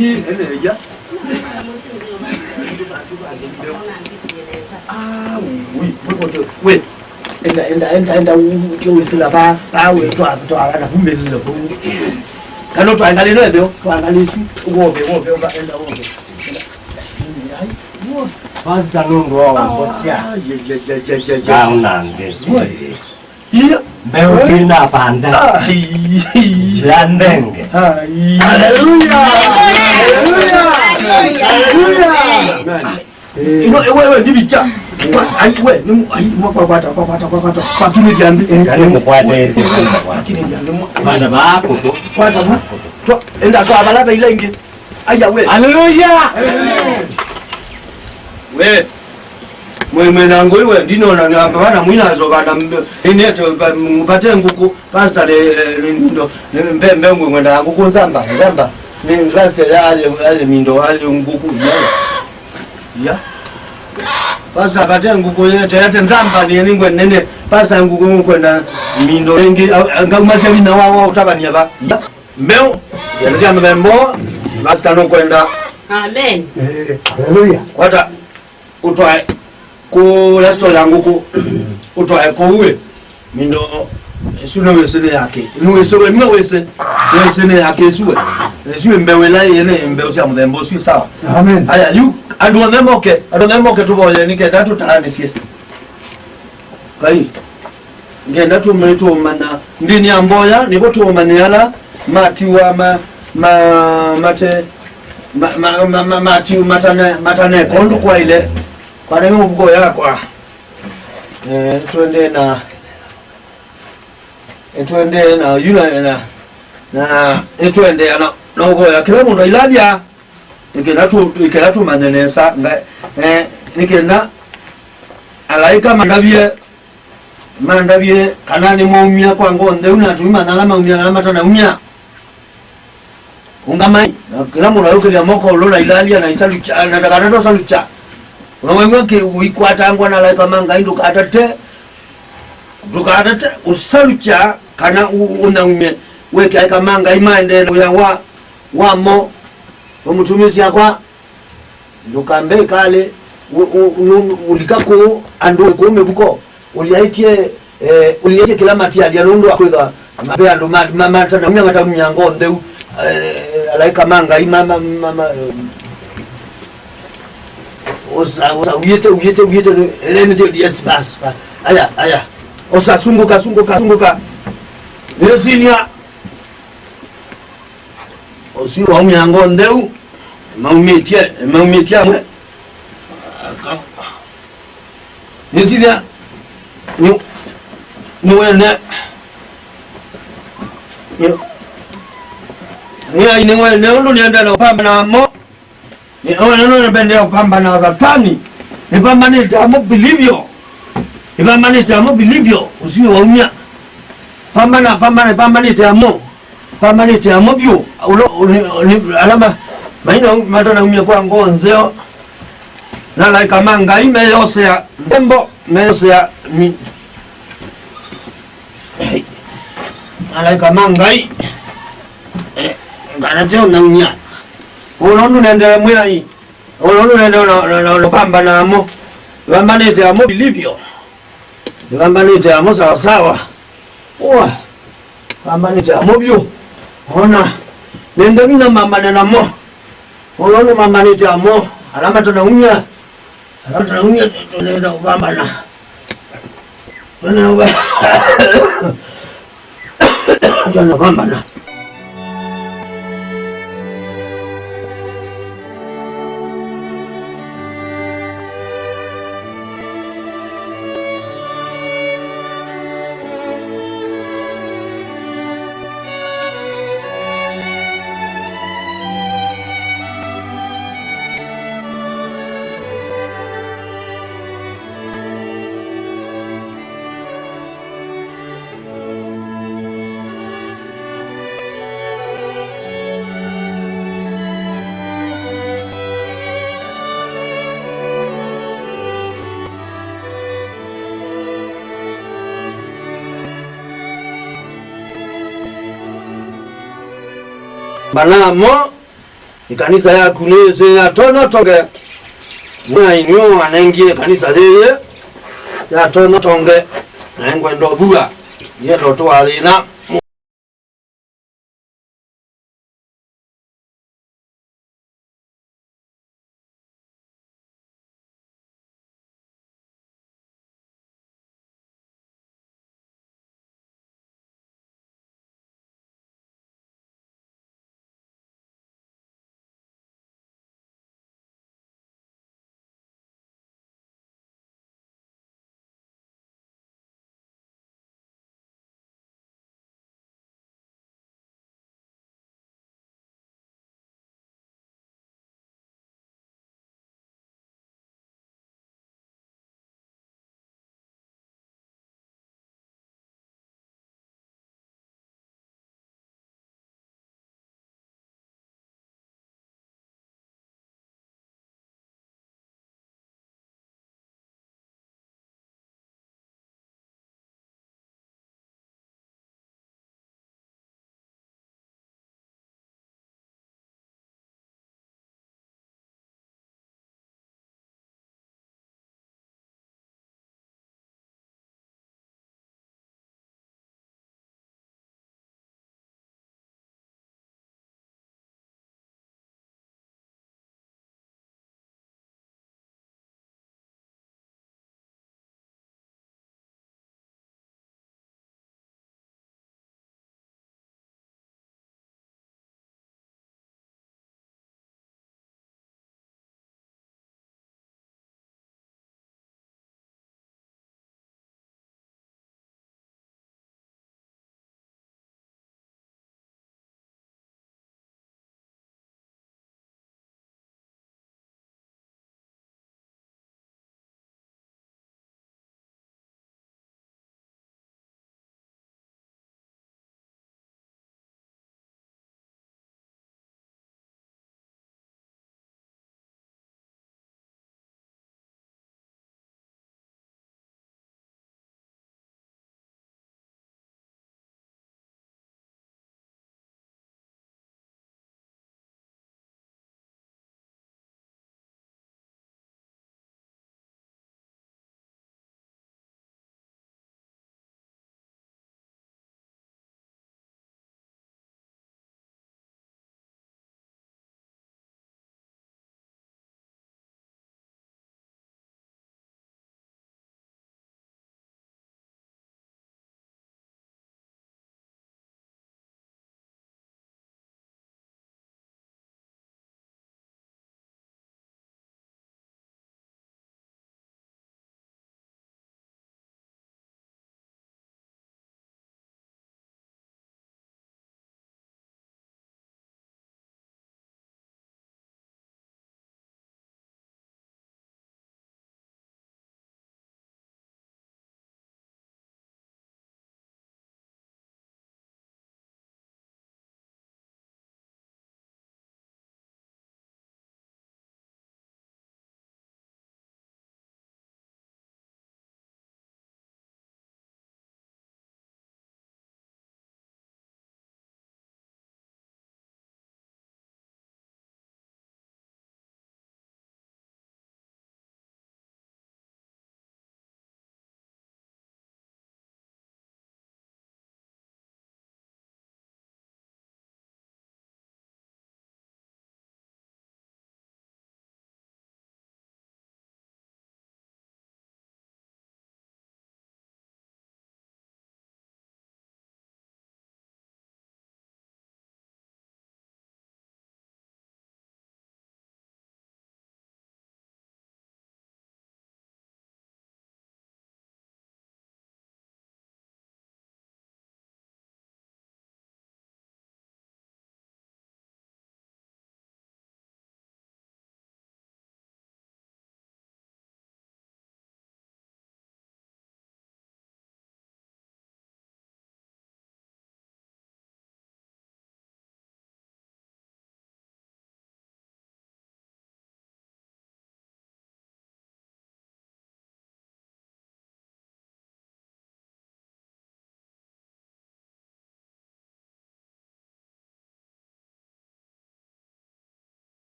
Ii, ene, ya. Ah, ui, ui, we, we, we. Enda, enda, enda, enda, u-, u-, tio wisila pa, pa, we, twa, twa, na kumbe lilo. Kano twa angalie no etheo, twa angalie isu, wobe, wobe, wobe, enda, wobe. Ai, wobe. Pastor nũndũ wa wambosya. Ah, ye, ye, ye, ye, ye, ye. Kauna nthĩ. Wobe. Iya. Mbeũ twĩna panda. Ai. Ya nthenge. Ai. Haleluya. Haleluya. Haleluya. Amen. Ino, eh, wewe, ndivicha. Kwa, ai, we, ni mu-, ai, mwa kwa kwata, kwa kwata, kwa kwata. Kwa kini jambi. Kani mukwate. Kwa kini jambi. Panda bako. Kwata bu. Twa, enda twa bala baila ingi. Aya we. Haleluya. Amen. We. Mwe, mwe na ngoi we, ndinona na bana mwina zo bana mbe-, inete ba-, mpate nguku, pastor le, eh, ndo, mbe, mbe ngwe ngwenda nguku nzamba, nzamba. Ni pastor ya ale, ale mindo, ale nguku, ya. Ya. Pastor pate nguku yete, yete nzamba ni ngwe nene. Pastor nguku ngwenda mindo ingi, au, ngaumasya wina wa, wa utabania ba. Ya. Mbeũ, syana sya mũthemba ũũ, Pastor nũkwenda. Amen. Eh, haleluya. Kwata, ũtwae kũya store ya ngũkũ, ũtwae kũu ĩ, mindo, Ĩsu nĩ wĩsĩ nĩ yake. Nĩ wĩsĩ we, nĩwe wĩsĩ. Wĩsĩ nĩ yake ĩsu we. Ĩsu ĩ mbeũ ĩla ĩĩ nĩ mbeũ sya mũthemba ũsu, sawa? Amen. Aya, yu, andũ onthe moke, andũ onthe moke tũvoye nĩ kenda tũtaanĩsye. Ngai, ngenda tũme tũmanya, nthĩnĩ ya mboya, nĩvo tũmanye ala matiwa ma, ma, mate, ma, ma, ma, ma, matiwa matane, mataneka ũndũ kwaĩle. Kwanenge mũvuko yakwa. Eh, twende na, eh, twende na, yu na, na, na, eh, twende na, na ũvoya. Kĩla mũndũ ailavya. Nĩ kenda tũ-, nĩ kenda tũmanye nesa, nga-, eh, nĩ kenda alaĩka mandavye, mandavye kana nĩmaumya kwa ngoo ntheu, na tũimanya ala maumya, ala matanaumya. Ũngamai, na kĩla mũndũ ayũkĩlya moko ũlũ na ilalia na isalukya, na ndakatata ũsalukya. Ũnawew'a kĩ ũikwatangwa na alaĩka ma Ngai, ndũkatate, ndũkatate ũsalukya kana ũ-, ũnaumye. Wĩke alaĩka ma Ngai maendee na wĩa wa, wamo. We mũtumĩa syakwa, ndũkambe ĩkalĩ, ũ-, ũ-, nũ-, nũ-, ũlika kũũ andũ kũũ mĩvuko, ũlyaĩtye, eh, ũlyaĩtye kĩla matialya nũndũ wa kwĩthwa mape andũ ma-, ma-, matanaumya, mataumya ngoo ntheu, eh, alaĩka ma Ngai ma-, ma-, ma-, ma-, osa, osa, uyĩte, uyĩte, uyĩte, nĩ, ĩle nĩ ndio, yes, bas, bas. Aya, aya. Osa, sungũka, sungũka, sungũka. Nĩsinia. Ũsu waumya ngoo ntheu, maumĩtye, maumĩtye amwe. Nĩsilya, nĩ, nĩwene, nĩ, nĩ ai nĩwene ũndũ nĩendee na kũpambana namo. Nĩ, owe neno nĩpendea kũpambana na Satani. Nĩpambanĩte amo vilivyo. Nĩpambanĩte amo vilivyo. Ũsu waumya. Pambana, pambana, pambanĩte amo. Pambanĩte amo vyũ. Ũla, nĩ, nĩ, ala ma, maina matanaumya kwa ngoo nzeo. Na alaĩka ma Ngai meyosea nthembo, meyosea mi-, Hey. Malaĩka ma Ngai. Eh, nganateo naumya. Ũla ũndũ nendele mwĩai. Ũla ũndũ nendele na, na, na, na pambana amo. Pambanĩte amo vilivyo. Pambanĩte amo sawasawa. Ũa. Pambanĩte amo vyũ. Ona. Nende vinya mambane namo. Ũla ũndũ pambanĩte amo. Ala matanaumya. Ala matanaumya tũnenda kũpambana. Tũnenda kũpa-, tũnenda kũpambana. Mbanamo. Ĩkanisa yaku nĩyĩsĩ yatonya ũtonge. Mwĩai nĩwe wanengie ĩkanisa yĩĩ yatonya ũtonge, na ngwenda ũthua, ndienda ũtũa thĩna.